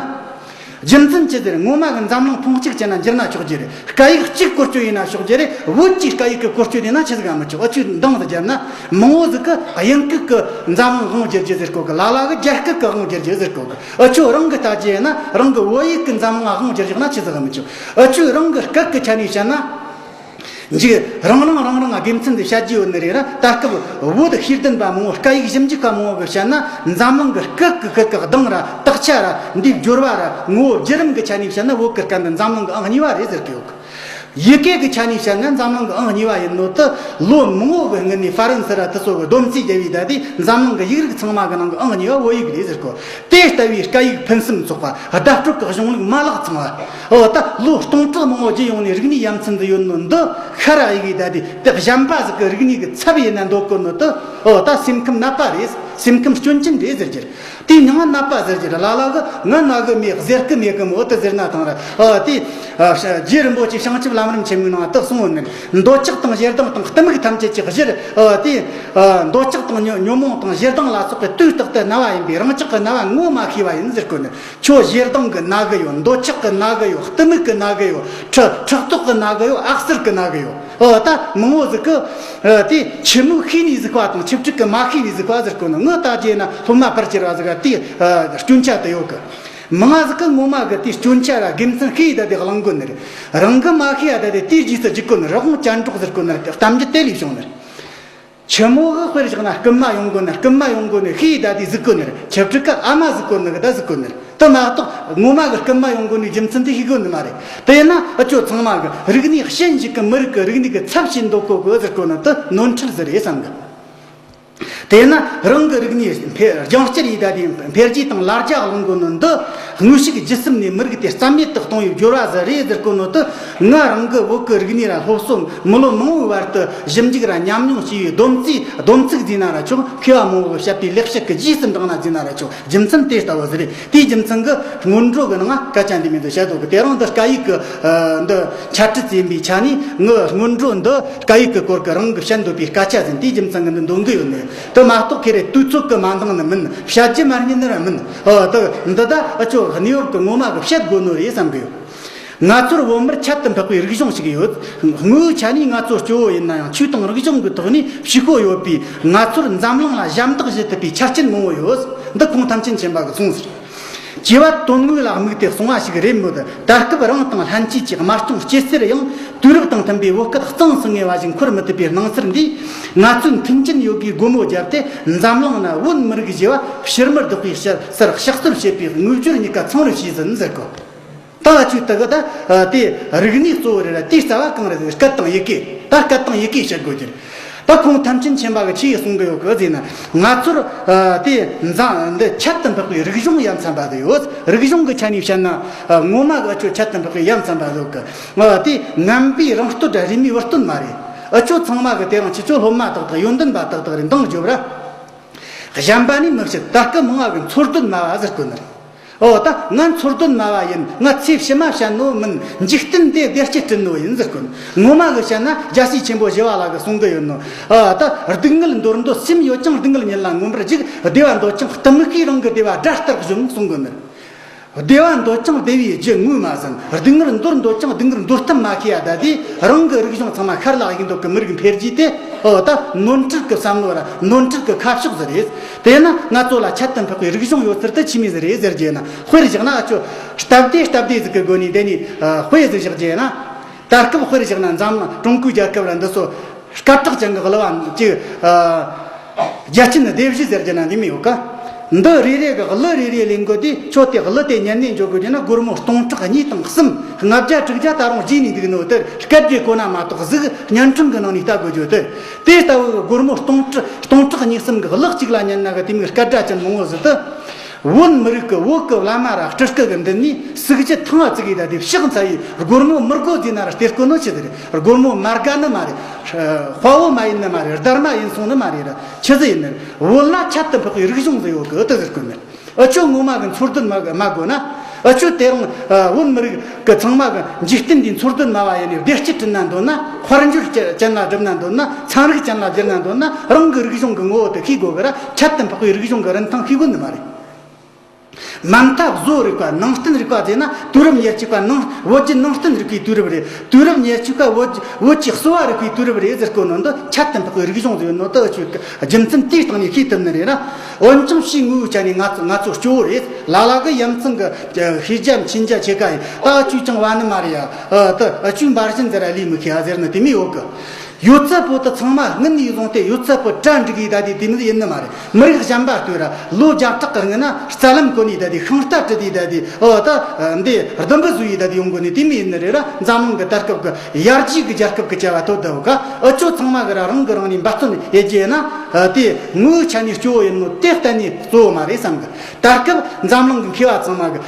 རྒྱུ་མཚན་ཅི་ཟེར། ངོ་མ་གི་འཛམ་གླིང་ཁོངས་གཅིག་ཅན་ན་འགྱུར་ན་ཆོག་རྒྱུ་རེད། སྐད་ཡིག་གཅིག་བཀོལ་སྤྱོད་ཡིན་ན་ཆོག་རྒྱུ་རེད། བོད་ཀྱི་སྐད་ཡིག་གི་བཀོལ་སྤྱོད་ཡིན་ན་ཆི་ཟིག་ག་མི་ཆོག་ཨ་ཆོས་འདང་ཟིག་བརྒྱབ་ན། མང་བོ་ཟིག་གི་དབྱིན་སྐད་ཀྱི་འཛམ་གླིང་དབང་བསྒྱུར་རྒྱུ་ཟེར་གོ་གི། ལ་ལ་གི་རྒྱ་སྐད་ཀྱི་དབང་བསྒྱུར་རྒྱུ་ཟེར་གོ་གི། ཨ་ཆོས་རང་གི་ལྟ་རྒྱུ་ཡིན་ན་རང་གི་བོད་ཡིག་གི་འཛམ་གླིང་དབང་བསྒྱུར་བཞག་ན་ཆི་ཟིག་ག་མི་ཆོག་ཨ་ཆོས་རང་གི་སྐད་ཀྱི་ཆ་ནས་བཤད་ན། འཇིག་རང་རང་རང་རང་དགེ་མཚན་དུ་བཤད་རྒྱུ་ཡོད་ནི་རེད་ར། ད་སྐབས་བོད་ཤེས་ལྡན་པ་མང་བོ་སྐད་ཡིག་ཞིབ་འཇུག་པ་མང་བོ་གི་བཤད་ན། འཛམ་གླིང་གི་སྐད་ཀྱི་སྐད་ཀྱི་གདངས་ར་དག་ཆ་ར་འདིའི་སྦྱོར་བ་ར་ངོ་བོ་བརྒྱུད་རིམ་གྱི་ཆ་ནས་བཤད་ན་བོད་ཀྱི་སྐད་འདི་འཛམ་གླིང་གི་ཨང་གཉིས་པ་རེད་ཟེར་གི་ཡོད་གི། ཡི་གེ་གི་ཆ་ནས་བཤད་ན་འཛམ་གླིང་གི་ཨང་གཉིས་པ་ཡིན་ནོ་དེ་ལོ་མང་བོ་གི་སྔོན་ནས་ཧྥ་རན་སི་ར་དེ་ཚོ་གི་སྡོམ་རྩིས་བརྒྱབ་པའི་ད་དེ་འཛམ་གླིང་གི་ཡིག་རིགས་ཚང་མ་གི་ནང་གི་ཨང་གཉིས་པ་བོད་ཡིག་རེད་ཟེར་གོ། དེ་ལྟ་བུའི་སྐད་ཡིག་ཕུན་སུམ་ཚོགས་པ། བརྡ་སྤྲོད་ཀྱི་གཞུང་ལུགས་མ་ལག་ཚང་བ། འོ་ད་ལོ་སྟོང་ཕྲག་མང་བོ་བརྒྱུད་ཡོང་ནས་རིག་གནས་ཡ་མཚན་དུ་ཡོད་ནོ་འདི་ཤ་ར་ཡི་གེ་ད་དེ་དེ་གཞན་པ་ཟིག་གི་རིག་གནས་ཀྱི་ཚབ་ཡིན་ན་འདོད་གོ་ནོ་དེ། འོ་ད་སེམས་ཁམས་ནད་པ་རེད། སེམས་ཁམས་སྐྱོན་ཅན་རེད་ཟེར་རྒྱུ་རེད། དེའི་མྱིང་ང་ནད་པ་ཟེར་རྒྱུ་རེད། ལ་ལ་གི་ང་ན་གི་མེད་ཟེར་གི་མེད་གི་མོ་དེ་ཟེར་ན་ཐང་ར། འོ་དེ་རྗེ་རིན་པོ་ཆེ་བྱང་ཆུབ་ལམ་རིམ་ཆེན་མོའི་ནང་དུ་གསུངས་ཡོད་ནི། འདོད་ཆགས་དང་ཞེ་སྡང་དང་གཏི་མུག་ཐམས་ཅད་ཀྱི་གཞིར། འོ་དེ་འདོད་ཆགས་དང་ཉོན་ཉོན་མོངས་དང་ཞེ་སྡང་ལ་སོགས་པའི་དུས་རྟག་ཏུ་ན་བ་ཡིན་པས་རང་ཅག་གི་ན་བ་ངོ་མ་ཤེས་པ་ཡིན་ཟེར་གོ་ནི། ཁྱོད་ཞེ་སྡང་གི་ན་གི་ཡོད། འདོད་ཆགས་གི་ན་གི་ཡོད། གཏི་མུག་གི་ན་གི་ཡོད། ཕྲག་ཕྲག་དོག་གི་ན་གི་ཡོད། ཨག་གསར་གི་ན་གི་ཡོད། འོ་ད་མང་བོ་ཟིག་གི་དེ་ཆི་མོ་ཤེས་ནས་ཟིག་པ་དང་ཆི་ཕྲུག་གི་མ་ཤེས་ནས་ཟིག་པ་ཟེར་གོ་ནི། ངོ་ལྟ་རྒྱུ་ན་སློབ་མ་ཕལ་ཆེར་བ་ཟིག་ག་དེ་སྐྱོན་ཆ་དེ་ཡོད་གི། མང་ང་ཟིག་གི་ངོ་མ་གི་དེ་སྐྱོན་ཆ་ར་དགེ་མཚན་ཤེས་ད་དེ་གླེང་གོ་ནི་རེད། རང་གི་མ་ཤེས་ཡ་ད་དེ་དེའི་རྗེས་སུ་འཇུག་གོ་ནི་རེད། དབང་ཅན་གྲོགས་ཟེར་གོ་ནི་རེད། གཏམ་རྒྱུད་དེ་ལས་བྱུང་ནི་རེད། ཆི་མོ་གི་དཔེར་བཞག་ན་རྐུན་མ་ཡོང་གོ་ནི། རྐུན་མ་ཡོང་གོ་ནི་ཤེས་ད་དེ་ཟིག་གོ་ནི་རེད། ཆི་ཕྲུག་གི་ཨ་མ་ཟིག་གོ་ནི་གི་ད་ཟིག་གོ་ནི་རེད། དེ་མ་གཏོགས་ངོ་མ་གི་རྐུན་མ་ཡོང་གོ་ནི་རྒྱུ་མཚན་དེ་ཤེས་གོ་ནི་མ་རེད། དེ་ཡིན་ན་ཨ་ཅོ་ཚང་མ་གི་རིག་གནས་གཞན་ཞིག་གི་མི་རིགས་ཀྱི་རིག་གནས་ཀྱི་ཚབ་བྱེད་འདོད་གོ་གི་ཟེར་གོ་ནི་དེ་ནོར་འཁྲུལ་ཟིག་རེད་བསམ་གི། དེས་ན་རང་གི་རིག་གནས་འཕེལ་རྒྱང་བསྐྱུར་ཡས་ད་དེ་འཕེལ་རྒྱས་དང་ལ་རྒྱ་གླེང་གོ་ནི་འདི་དངོས་ཤུགས་བརྒྱུད་གསུམ་ནས་མི་རིགས་དེ་རྩ་མེད་དུ་གཏོང་བའི་སྦྱོར་བ་ཟིག་རེད་ཟེར་གོ་ནོ་དེ། ང་རང་གི་བོད་ཀྱི་རིག་གནས་ལ་སློབ་གསོ་མི་ལོ་མང་བོའི་བར་དུ་ཞིབ་འཇུག་ར་ཉམས་མྱོང་བྱས་པའི་སྡོམ་རྩིས་སྡོམ་ཚིག་ཟེར་ན་ར་ཆོག་མཁས་པ་མང་བོས་བཤད་པའི་ལེགས་བཤད་ཀྱི་རྗེས་སུ་འབྲངས་ན་ཟེར་ན་ར་ཆོག་རྒྱུ་མཚན་དེ་ལྟ་བུ་ཟིག་རེད། དེའི་རྒྱུ་མཚན་གྱིས་སྔོན་འགྲོ་གི་ནང་སྐད་ཆ་འདི་མོ་ཟིག་བཤད་འདུག་གི། དེ་རིང་འདི་སྐད་ཡིག་གི་འདི་འཆད་ཁྲིད་ཡིན་པའི་ཆ་ནས་ངའི་སྔོན་འགྲོ་འདི་སྐད་ཡིག་གི་སྐོར་གྱི་རང་གི་བཤད་འདོད་པའི་སྐད་ཆ་ཟིན། དེའི་རྒྱུ་མཚན་གྱིས་འདི་འདོན་གི་ཡོད་ནི་དེ་མ་གཏོགས་ཁེ་རེ་དུས་ཚོད་ཀྱིས་མ་འདང་ནི་མིན། བཤད་རྒྱུ་མ་རྙེད་ནི་ར་མིན། ཨོ་དེ་འདི་ད་ཨ་ཅོ་གནས་བབ་ཀྱི་ངོ་མ་གི་བཤད་དགོས་ནོ་རེད་བསམ་གི་ཡོད། ང་ཚོར་བོད་མིར་ཁྱད་དུ་འཕགས་པའི་རིག་གཞུང་ཞིག་ཡོད། དངོས་ཡོད་ཆ་ནས་ང་ཚོ་སྐྱོ་བོ་ཡིན་ན་ཡང་ཆོས་དང་རིག་གཞུང་གི་ཐོག་ནས་ཕྱུག་པོ་ཡོད་པས། ང་ཚོར་འཛམ་གླིང་ལ་ཞབས་འདེགས་ཞུ་ཐུབ་པའི་ཆ་རྐྱེན་མང་བོ་ཡོད། འདི་ཁོང་ཐམས་ཅད་མཁྱེན་པ་གི་གསུངས་ཟེར། སྐྱེ་བ་དོན་དངོས་ལ་དམིགས་ཏེ་གསུངས་པ་ཞིག་རེད་མོད། ད་སྐབས་རང་དང་ལྷན་སྐྱེས་ཀྱི་དམར་སྐྱོང་སྐྱེ་སར་ཡང་དུས་རབས་དང་མཐུན་པའི་བོད་སྐད་གཙང་སུ་ངེས་པ་ཞིག་འཁོར་མི་ཐུབ་པའི་སྣང་ཚུལ་འདིས། ང་ཚོས་མཐུན་རྐྱེན་ཡོད་དགུའི་སྒོ་མོ་བརྒྱབ་སྟེ་འཛམ་གླིང་ན་བོད་མི་རིགས་ཞེས་པ་ཕྱི་མར་ལྡོག་པའི་ཕྱིར་སར་ཕྱག་སྲོལ་བྱེད་པའི་དངོས་སྦྱོར་གཉིས་ཀ་ཚང་རུ་བྱས་ཟིན་ཟེར་གོ། ད་ང་ཆོས་དག་གི་ད་དེ་རིག་གནས་གཙོ་བོ་རེད་ལ། དེའི་རྩ་བ་གང་རེད་ཟེར། སྐད་དང་ཡི་གེ། ད་སྐད་དང་ཡི་གེ་བཤད་དགོས་རྒྱུ་རེད། ད་ཁོང་ཐམས་ཅད་མཁྱེན་པ་གི་ཆི་ཡིས་གསུང་གི་ཡོད་གི་ཟེར་ན། ང་ཚོར་དེ་འཛམ་འདི་ཁྱད་དུ་འཕགས་པའི་རིག་གཞུང་ཡ་མཚན་པ་དེ་ཡོད། རིག་གཞུང་གི་ཆ་ནས་བཤད་ན་ངོ་མ་གི་ཨ་ཅོ་ཁྱད་དུ་འཕགས་པའི་ཡ་མཚན་པ་ཡོད་གི། དེ་ངན་པའི་རང་བསྟོད་དང་རིས་མེད་བུ་སྟོན་མ་རེད། ཨ་ཅོ་ཚང་མ་གི་དེ་རིང་ཁྱེད་ཚོ་སློབ་མ་ཏག་ཏག་ཡོན་ཏན་པ་ཏག་ཏག་རེད། འདང་རྒྱོབ་ར། གཞན་པ་ནི་མི་བཤད། ད་སྐབས་མང་བ་གི་འཚོལ་སྡུད་སྨྲ་བ་ཟེར་གོ་ནི་རེད། ཨོ་ད་ང་འཚོལ་སྡོད་སྨྲ་བ་ཡིན། ང་ཚེ་ཕྱི་མ་བཤད་ནོ་མིན། འཇིག་རྟེན་འདི་བདེ་སྐྱིད་བསྐྲུན་ནོ་ཡིན་ཟེར་གོ་ནོ། ངོ་མ་གི་བཤད་ན་རྒྱལ་སྲས་ཆེན་པོ་ཞི་བ་ལྷ་གིས་གསུང་གི་ཡོད་ནོ། ཨོ་ད་སྡུག་བསྔལ་འདོར་འདོད་སེམས་ཡོད་ཀྱང་སྡུག་བསྔལ་ཉིད་ལ་མངོན་པར་རྒྱུག་བདེ་བ་འདོད་ཀྱང་གཏི་མུག་གིས་རང་གི་བདེ་བ་དགྲར་ལྟར་གཞོམ་གསུང་གི་ནི། བདེ་བ་འདོད་ཀྱང་བདེ་བའི་རྒྱུ་ངོས་མ་ཟིན། སྡུག་བསྔལ་འདོར་འདོད་ཀྱང་སྡུག་བསྔལ་འདོར་ཐབས་མ་ཤེས་ཡ་ད་དེ་རང་གི་རིག་གཞུང་ཚང་མ་ཤར་ལ་གཡུག་འདོད་གི་མི་རིགས་འཕེལ་རྒྱས་དེ། ཨོ་ད་ནོར་འཁྲུལ་གི་བསམ་བློ་ར་ནོར་འཁྲུལ་གི་ཁ་ཕྱོགས་ཟིག་རེད། དེས་ན་ང་ཚོ་ལ་ཁྱད་དུ་འཕགས་པའི་རིག་གཞུང་ཡོད་ཚུལ་དེ་ཆི་མོ་ཟིག་རེད་ཟེར་རྒྱུ་ན། དཔེར་བཞག་ན་ཨ་ཆོ་སྟབས་བདེ་སྟབས་བདེ་ཟིག་གི་སྒོ་ནས་འདི་ནས་དཔེ་ཟིག་བཞག་རྒྱུ་ན། ད་སྐབས་དཔེར་བཞག་ན་འཛམ་ཀྲུང་གོའི་རྒྱལ་ཁབ་ལ་འདི་ཚོ་སྐད་གྲགས་ཅན་གྱི་གླུ་བ་ཅིག་རྒྱལ་ཆེན་སྡེ་བཞི་ཟེར་རྒྱུ་ན་འདི་མི་ཡོད་ཀ། འདི་རེ་རེ་གི་གླུ་རེ་རེ་ལེན་དགོས་དུས་ཁྱོད་དེ་གླུ་དེ་ཉན་ནས་འཇོག་དགོས་རྒྱུ་ན་སྒོར་མོ་སྟོང་ཕྲག་གཉིས་དང་གསུམ། ལྔ་བརྒྱ་དྲུག་བརྒྱ་ད་རུང་རྗེས་ནས་འདུག་ནོ་དེར་སྐད་རྒྱུ་གོ་ན་མ་གཏོགས་གཟུགས་བརྙན་འཕྲིན་གི་ནང་ནས་ལྟ་དགོས་རྒྱུ་དེ། དེ་ལྟ་བུ་གི་སྒོར་མོ་སྟོང་ཕྲག་སྟོང་ཕྲག་གཉིས་གསུམ་གི་གླུ་གཅིག་ལ་ཉན་ན་གི་དེ་མིག་སྐད་སྒྲ་ཅན་མང་བོ་ཟིག་ཏུ། བོད་མི་རིགས་ཀྱི་བོད་ཀྱི་བླ་མ་ར་སྤྲུལ་སྐུ་གི་མདུན་ནས་སུག་རྒྱུ་ཐང་བ་བཙུགས་ཡི་ད་དེ་ཕྱག་འཚལ་ཡི། སྒོར་མོ་མི་དགོས་ཟེར་ན་ར་སྟེར་དགོས་ནོ་ཆི་ཟིག་རེད། སྒོར་མོ་མ་དགའ་ནི་མ་རེད། དཔའ་བོ་མ་ཡིན་ནི་མ་རེད། སྡར་མ་ཡིན་སོང་ནི་མ་རེད་ར་ཆི་ཟིག་ཡིན་ནི་རེད། བོད་ལ་ཁྱད་དུ་འཕགས་པའི་རིག་གཞུང་ཟིག་ཡོད་གི་ཨུ་ཏི་ཟེར་དགོས་ནི། ཨ་ཆོ་ངོ་མ་གི་འཚོལ་སྡོད་མ་མ་དགོས་ན། ཨ་ཆོ་དེ་རིང་བོད་མི་རིགས་ཀྱི་ཚང་མ་གི་འཇིག་རྟེན་འདིའི་འཚོལ་སྡོད་སྨྲ་བ་ཡིན་ནས་བདེ་སྐྱིད་བསྐྲུན་ན་འདོད་ན། དཔལ་འབྱོར་ཅན་ལ་སྒྲུབ་ན་འདོད་ན། ཚན་རིག་ཅན་ལ་བསྒྱུར་ན་འདོད་ན། རང་གི་རིག་གཞུང་གི་ངོ་བོ་དེ་ཤེས་དགོས་གི་ར། ཁྱད་དུ་འཕགས་པའི་རིག་གཞུང་གི་རིན་ཐང་ཤེས་དགོས་ནི་མ་རེད། མ་མཐའ་བཟོ་རིག་པ་ནང་བསྟན་རིག་པ་ཟེར་ན་དུས་རབས་ཉེར་གཅིག་པ་ནང་བོད་ཀྱི་ནང་བསྟན་རིག་པའི་དུས་རབས་རེད། དུས་རབས་ཉེར་གཅིག་པ་བོད་བོད་ཀྱི་གསོ་བ་རིག་པའི་དུས་རབས་རེད་ཟེར་གོ་ནོ་འདི་ཁྱད་དུ་འཕགས་པའི་རིག་གཞུང་ཟེར་ནོ་དེ་ཨུ་ཆོ་རྒྱུ་མཚན་དེའི་སྟེང་ནས་ཤེས་ཐུབ་ནི་རེད་ན། འོན་ཀྱང་ཕྱིའི་ངོ་བོའི་ཆ་ནས་ང་ཚོ་ང་ཚོ་སྐྱོ་བོ་རེད། ལ་ལ་གི་ཡ་མཚན་གི་ཤེས་རྒྱ་མཁྱེན་རྒྱ་ཆེ་ཁ་ཡིན། ད་ཨུ་ཆོས་ཅང་བ་ནི་མ་རེད་ཡ། ཨ་ད་ཨུ་ཆོས་འབའ་ཞིག་འཛིན་ར་ལས་མི་ཤེས་ཨ་ཟེར་ནི་དེ་མི་ཡོད་གི། ཡོད་ཚད་པོ་དེ་ཚང་མ་སྔུན་ནས་བཟུང་སྟེ་ཡོད་ཚད་པོ་གྲ་འགྲིག་གི་ད་དེ་དེ་མི་ཡིན་ནི་མ་རེད། མི་རིགས་གཞན་པ་ལྟོས་ར་ལོ་བརྒྱ་ཕྲག་གི་སྔོན་ན་རྩ་ལམ་གོ་ནས་ད་དེ་ཤིང་རྟ་བྲིས་ཏེ་ད་དེ་ཨོ་ད་འདི་ལྡུམ་བུ་བཟོས་ཡི་ད་དེ་ཡོང་གོ་ནི་དེ་མི་ཡིན་ནི་རེད་ར། འཛམ་གླིང་གི་ད་སྐབས་གི་ཡར་རྒྱས་གི་རྒྱལ་ཁབ་གི་བྱ་བ་ཐོབ་ད་བོ་ག་ཨུ་ཆོ་ཚང་མ་གི་ར་རང་གི་རང་ནས་འབད་བརྩོན་ཡེ་རྒྱུ་ན། དེ་ངོ་བོའི་ཆ་ནས་སྐྱོ་བོ་ཡིན་ནོ་དེ་གཏན་ནས་གཙོ་བོ་མ་རེད་བསམ་གི། ད་སྐབས་འཛམ་གླིང་གི་མཁས་པ་ཚང་མ་གི་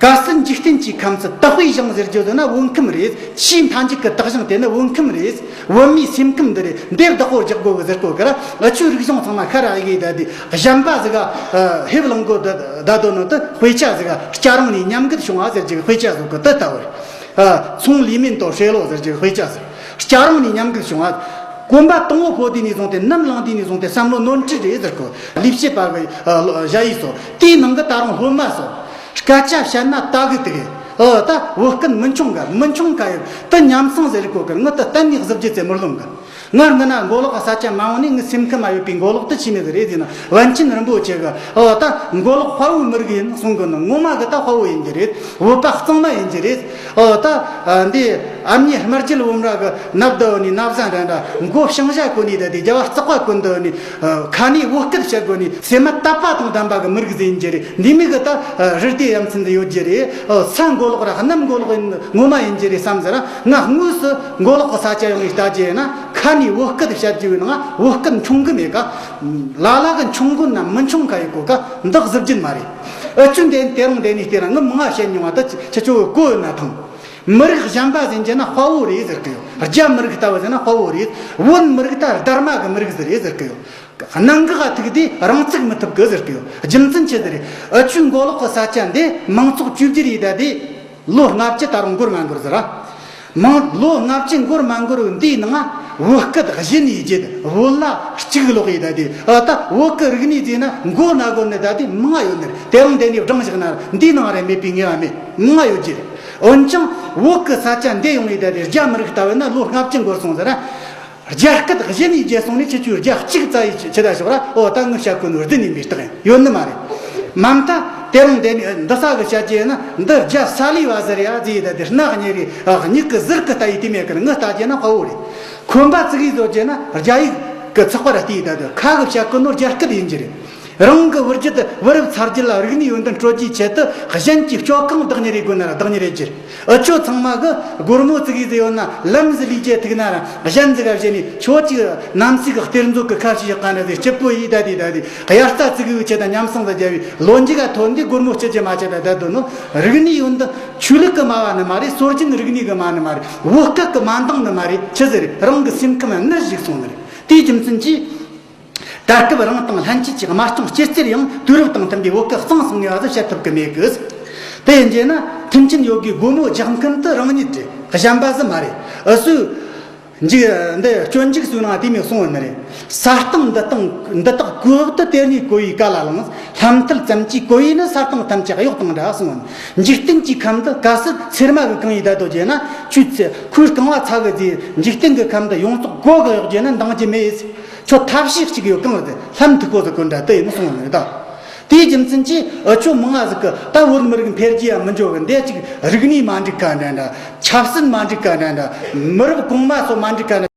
གལ་སྲིད་འཇིག་རྟེན་གྱི་ཁམས་སུ་དག་པའི་ཞིང་ཟེར་རྒྱུ་ཟེར་ན་བོད་ཁམས་རེད། ཆེས་མཐའ་མཇུག་གི་དག་ཞིང་དེ་ནི་བོད་ཁམས་རེད། བོད་མིའི་སེམས་ཁམས་འདི་རེད། འདིར་བདག་པོ་རྒྱག་དགོས་གི་ཟེར་གོ་གི་ར། ཨུ་ཆོའི་རིག་གཞུང་ཚང་མ་ཤར་ར་ཡི་གེ་ད་དེ་གཞན་པ་ཟིག་ག་ཧེབ་ལང་གོ་ད་དོ་ནོ་དེ་དཔེ་ཆ་ཟིག་ག་སྐྱ་རོང་ནས་ཉམས་རྒུད་བྱུང་བ་ཟེར་གྱི་དཔེ་ཆ་ཟིག་གི་དེ་ལྟ་བུར། ཚོང་ལས་མིན་དོ་ཧྲེ་ལོ་ཟེར་གྱི་དཔེ་ཆ་ཟིག་སྐྱ་རོང་ནས་ཉམས་རྒུད་བྱུང་བ། གོམ་པ་དང་པོ་ཕོ་དེ་ནས་བཟུང་སྟེ་ནམ་ལངས་དུས་ནས་བཟུང་སྟེ་བསམ་བློ་ནོར་འཁྲུལ་རེད་ཟེར་གོ། ལས་བྱེད་པ་གི་ཨ་ལོ་ཞ་ཡིས་སོ། དེའི་ནང་གི་ད་རུང་སློབ་མ་སོ། སྐད་ཆ་བཤད་ན་ལྟ་གི་དེ་གི་ཨོ་ད་བོད་སྐད་མི་འཆུང་ག་མི་འཆུང་ག་ཡོད་དེ་ཉམས་སང་ཟེར་གོ་གི། ངི་ད་གཏན་ནས་གཟི་བརྗིད་ཚེ་མི་ལོང་གི། ང་སྔ་ན་མགོ་ལོག་གི་ས་ཆ་མ་འོང་ནས་ངི་སེམས་ཁམས་མ་ཡོད་པའི་མགོ་ལོག་དེ་ཆི་མེད་གི་རེད་ཟེར་ན། པཎ་ཆེན་རིན་པོ་ཆེ་གི་ཨོ་ད་མགོ་ལོག་དཔའ་བོའི་མི་རིགས་ཡིན་གསུང་གི་ནི། ངོ་མ་གི་ད་དཔའ་བོ་ཡིན་གྱི་རེད། བོད་པ་གཙང་མ་ཡིན་གྱི་རེད། ཨོ་ད་འདི་ཨ་མྱེས་སྨར་རྒྱལ་བུམ་ར་གི་ནབ་ད་བོ་ནི་ན་བཟའ་འདྲ་འདྲ། མགོ་ཤིང་བྱ་གོན་ནི་ད་དེ་རྒྱ་བ་རྩག་པ་གོན་ད་བོ་ནི། ཁ་ནས་བོད་སྐད་བཤད་དགོས་ནི་སེམས་མ་དད་པ་དང་ལྡན་པ་གི་མི་རིགས་ཟིག་ཡིན་གྱི་རེད། འདི་མི་གི་ད་རི་སྡེ་ཡ་མཚན་ཟིག་ཡོད་ཀྱི་རེད། ཨོ་ས་མགོ་ལོག་ར་གནམ་མགོ་ལོག་ཡིན་ངོ་མ་ཡིན་གྱི་རེད་བསམ་ཟེར། ང་དངོས་སུ་མགོ་ལོག་གི་ས་ཆ་ཡོང་ནས་ལྟ་རྒྱུ་ཡིན་ན། ཁ་ནས་བོད་སྐད་བཤད་རྒྱུ་ཡིན་ན་བོད་སྐད་འཆུང་གི་མེད་ཀ། ལ་ལ་གི་འཆུང་གོ་ན་མི་འཆུང་ཁ་ཡོད་གོ་ཀ། འདི་གཟི་བརྗིད་མ་རེད། ཨུ་ཆོ་འདི་དེ་རིང་འདི་ནས་བལྟས་ན་ངི་མང་ང་བཤད་མྱོང་བ་ད་ཁྱེད་ཆོ་གི་གོ་ཡོད་ན་ཐང་། མི་རིགས་གཞན་པ་ཟིན་རྒྱུ་ན་དཔའ་བོ་རེད་ཟེར་གི་ཡོད། རྒྱ་མི་རིགས་ལྟ་བུ་ཟིན་ན་དཔའ་བོ་རེད། བོད་མི་རིགས་ད་སྡར་མ་གི་མི་རིགས་ཟིག་རེད་ཟེར་གི་ཡོད། གནད་འགག་ག་ཐུག་དུས་རང་ཚུགས་མི་ཐུབ་གི་ཟེར་གི་ཡོད། རྒྱུ་མཚན་ཆི་ཟིག་རེད། ཨུ་ཆོའི་མགོ་ལོག་གི་ས་ཆ་འདི་མང་ཚོགས་བཅོས་བསྒྱུར་ཡས་ད་དེ་ལོ་ལྔ་བཅུ་ད་རུང་འགོར་མ་འགོར་ཟེར་ར། མང་ལོ་ལྔ་བཅུ་འགོར་མ་འགོར་བའི་འདིའི་ནང་བོད་སྐད་གཞི་ནས་བརྗེད། བོད་ལྭ་གཅིག་ལོག་ཡས་ད་དེ་ཨ་ད་བོད་སྐད་རིག་གནས་བརྗེད་ན་མགོ་ན་གོ་ནི་ད་དེ་མང་ང་ཡོད་ནི་རེད། དེ་རིང་འདི་ནས་བགྲང་བཞག་ན་འདིའི་ནང་རེ་མེད་པའི་ངེས་པ་མེད། མང་ང་ཡོད་ཀྱི་རེད། འོན་ཀྱང་བོད་ཀྱི་ས་ཆ་འདི་ཡོང་ཡས་ད་དེ་རྒྱ་མི་རིགས་ལྟ་བུ་ན་ལོ་ལྔ་བཅུ་འགོར་སོང་ཟེར་ན། རྒྱ་སྐད་གཞི་ནས་བརྗེད་སོང་ནས་ཁྱེད་ཆོས་རྒྱ་གཅིག་བཙལ་ཡས་ཆི་ད་ཞོག་ར། ཨོ་ད་ངི་བཤད་གོ་ནོ་རྫུན་ཡིན་པའི་རྟགས་ཡིན་ཡོད་ནི་མ་རེད། མ་མཐའ་དེ་རིང་འདི་ནས་འདི་ས་གི་བཤད་རྒྱུ་ཡིན་ན་འདི་རྒྱ་ས་ལི་བ་ཟེར་ཡ་ཟེར་ཡས་ད་དེ་སྣ་གཉེར་རེ་མྱིག་གི་ཟུར་གི་ལྟ་ཡས་དེ་མེད་གི་ར། ངི་ལྟ་རྒྱུ་ན་དཔའ་བོ་རེད། ཁོམ་པ་ཙིག་གེ་བཟོ་རྒྱུ་ན་རྒྱ་ཡིག་གི་ཚགས་པར་བལྟས་ད་དེ་ཁ་གི་བཤད་གོ་ནོ་རྒྱ་སྐད་ཡིན་གྱི་རེད། རང་གི་བུ་རྒྱུད་བུ་རབས་ཚ་རྒྱུད་ལ་རིག་གནས་ཡོན་ཏན་སྤྲོད་རྒྱུའི་ཆེད་དུ་གཞན་གྱི་སྤྱོད་ཁང་བདག་གཉེར་ཡས་དགོས་ན་ར་བདག་གཉེར་ཡས་ཀྱི་རེད། ཨུ་ཆོ་ཚང་མ་གི་སྒོར་མོ་ཙིག་གེ་ཟིག་ཡོད་ན་ལམ་ཟིག་ལས་རྒྱུ་ཐུག་ན་ར་གཞན་ཟིག་ག་བྱས་ནས་ཁྱོད་ཅིག་གནམ་སའི་གི་གཏེར་མཛོད་གི་ཁ་ཕྱེ་བཞག་ག་ན་ཟིག་སྐྱིད་པོ་ཡས་ད་དེ་ད་དེ་དབྱར་རྩྭ་ཙིག་གེ་ཆེད་དུ་ཉམས་སང་ཟིག་རྒྱབ་པའི་ལོ་མཇུག་ག་ཐོན་དུས་སྒོར་མོ་སྐྱིད་རྒྱུ་མ་ཆེ་ད་ད་དོ་ནོ། རིག་གནས་ཡོན་ཏན་ཆོས་ལུགས་གི་སྨྲ་བ་ནི་མ་རེད། སྲོལ་རྒྱུན་རིག་གནས་གི་སྨྲ་ནི་མ་རེད། བོད་སྐད་གི་སྨྲ་འདང་ནི་མ་རེད། ཆི་ཟིག་རེད། རང་གི་སེམས་ཁམས་ནར་ཞིག་སོང་ནི་རེད། དེའི་རྒྱུ་མཚན་གྱིས། ད་སྐབས་རང་དང་ལྷན་སྐྱེས་ཀྱི་དམར་སྐྱོང་སྐྱེད་ཚལ་ཡང་དུས་རབས་དང་མཐུན་པའི་བོད་ཀྱི་གཙང་སོང་ངེས་པ་ཟིག་བཤད་ཐུབ་ཀྱི་མེད་གི། དེ་ཡིན་རྒྱུ་ན་མཐུན་རྐྱེན་ཡོད་དགུའི་སྒོ་མོ་རྒྱག་མཁན་དུ་རང་ཉིད་རེད། གཞན་པ་ཟིག་མ་རེད། འུ་ཚོས་འཇིག་འདི་སྤྱོད་འཇུག་སོགས་ནང་དེ་མོ་གསུངས་ཡོད་ནི་རེད། ས་སྟེང་འདི་སྟེང་འདི་དག་གོས་དུ་དེར་ནས་གོ་བའི་ག་ལ་ལངས། ལྷ་མཐིལ་ཙམ་གྱིས་གོ་བས་ནི་ས་སྟེང་ཐམས་ཅད་གཡོགས་དང་འདྲ་གསུངས་ཡོད། འཇིག་རྟེན་གྱི་ཁམས་འདི་གལ་སྲིད་ཚེར་མ་གིས་གང་ཡིན་ད་དོ་རྒྱུ་ན། ཁྱོད་ཚེ་ཁོའི་རྐང་བ་ཚ་གི་རྫས་འཇིག་རྟེན་གྱི་ཁམས་འདི་ཡོངས་རྫོགས་གོ་གིས་གཡོགས་རྒྱུ་ན་འདང་རྒྱུ་མེད། ཁྱོད་ཐབས་ཤེས་གཅིག་ཡོད། གང་རེད། ལྷམ་མཐུག་པོ་ཟིག་གོན་འདྲ་དེ་ཡིན་གསུངས་ནི་རེད་ད། དེའི་རྒྱུ་མཚན་གྱིས་འུ་ཆོ་མང་ང་ཟིག་གིས་ད་བོད་མི་རིགས་འཕེལ་རྒྱས་ཡང་མི་འགྲོ་གི། འདི་གཅིག་རིག་གནས་མ་འགྲིག་ག་འདྲ་འདྲ། ཆབ་སྲིད་མ་འགྲིག་ག་འདྲ་འདྲ། མི་རབས་གོང་མ་སོགས་མ་འགྲིག་ག་འདྲ།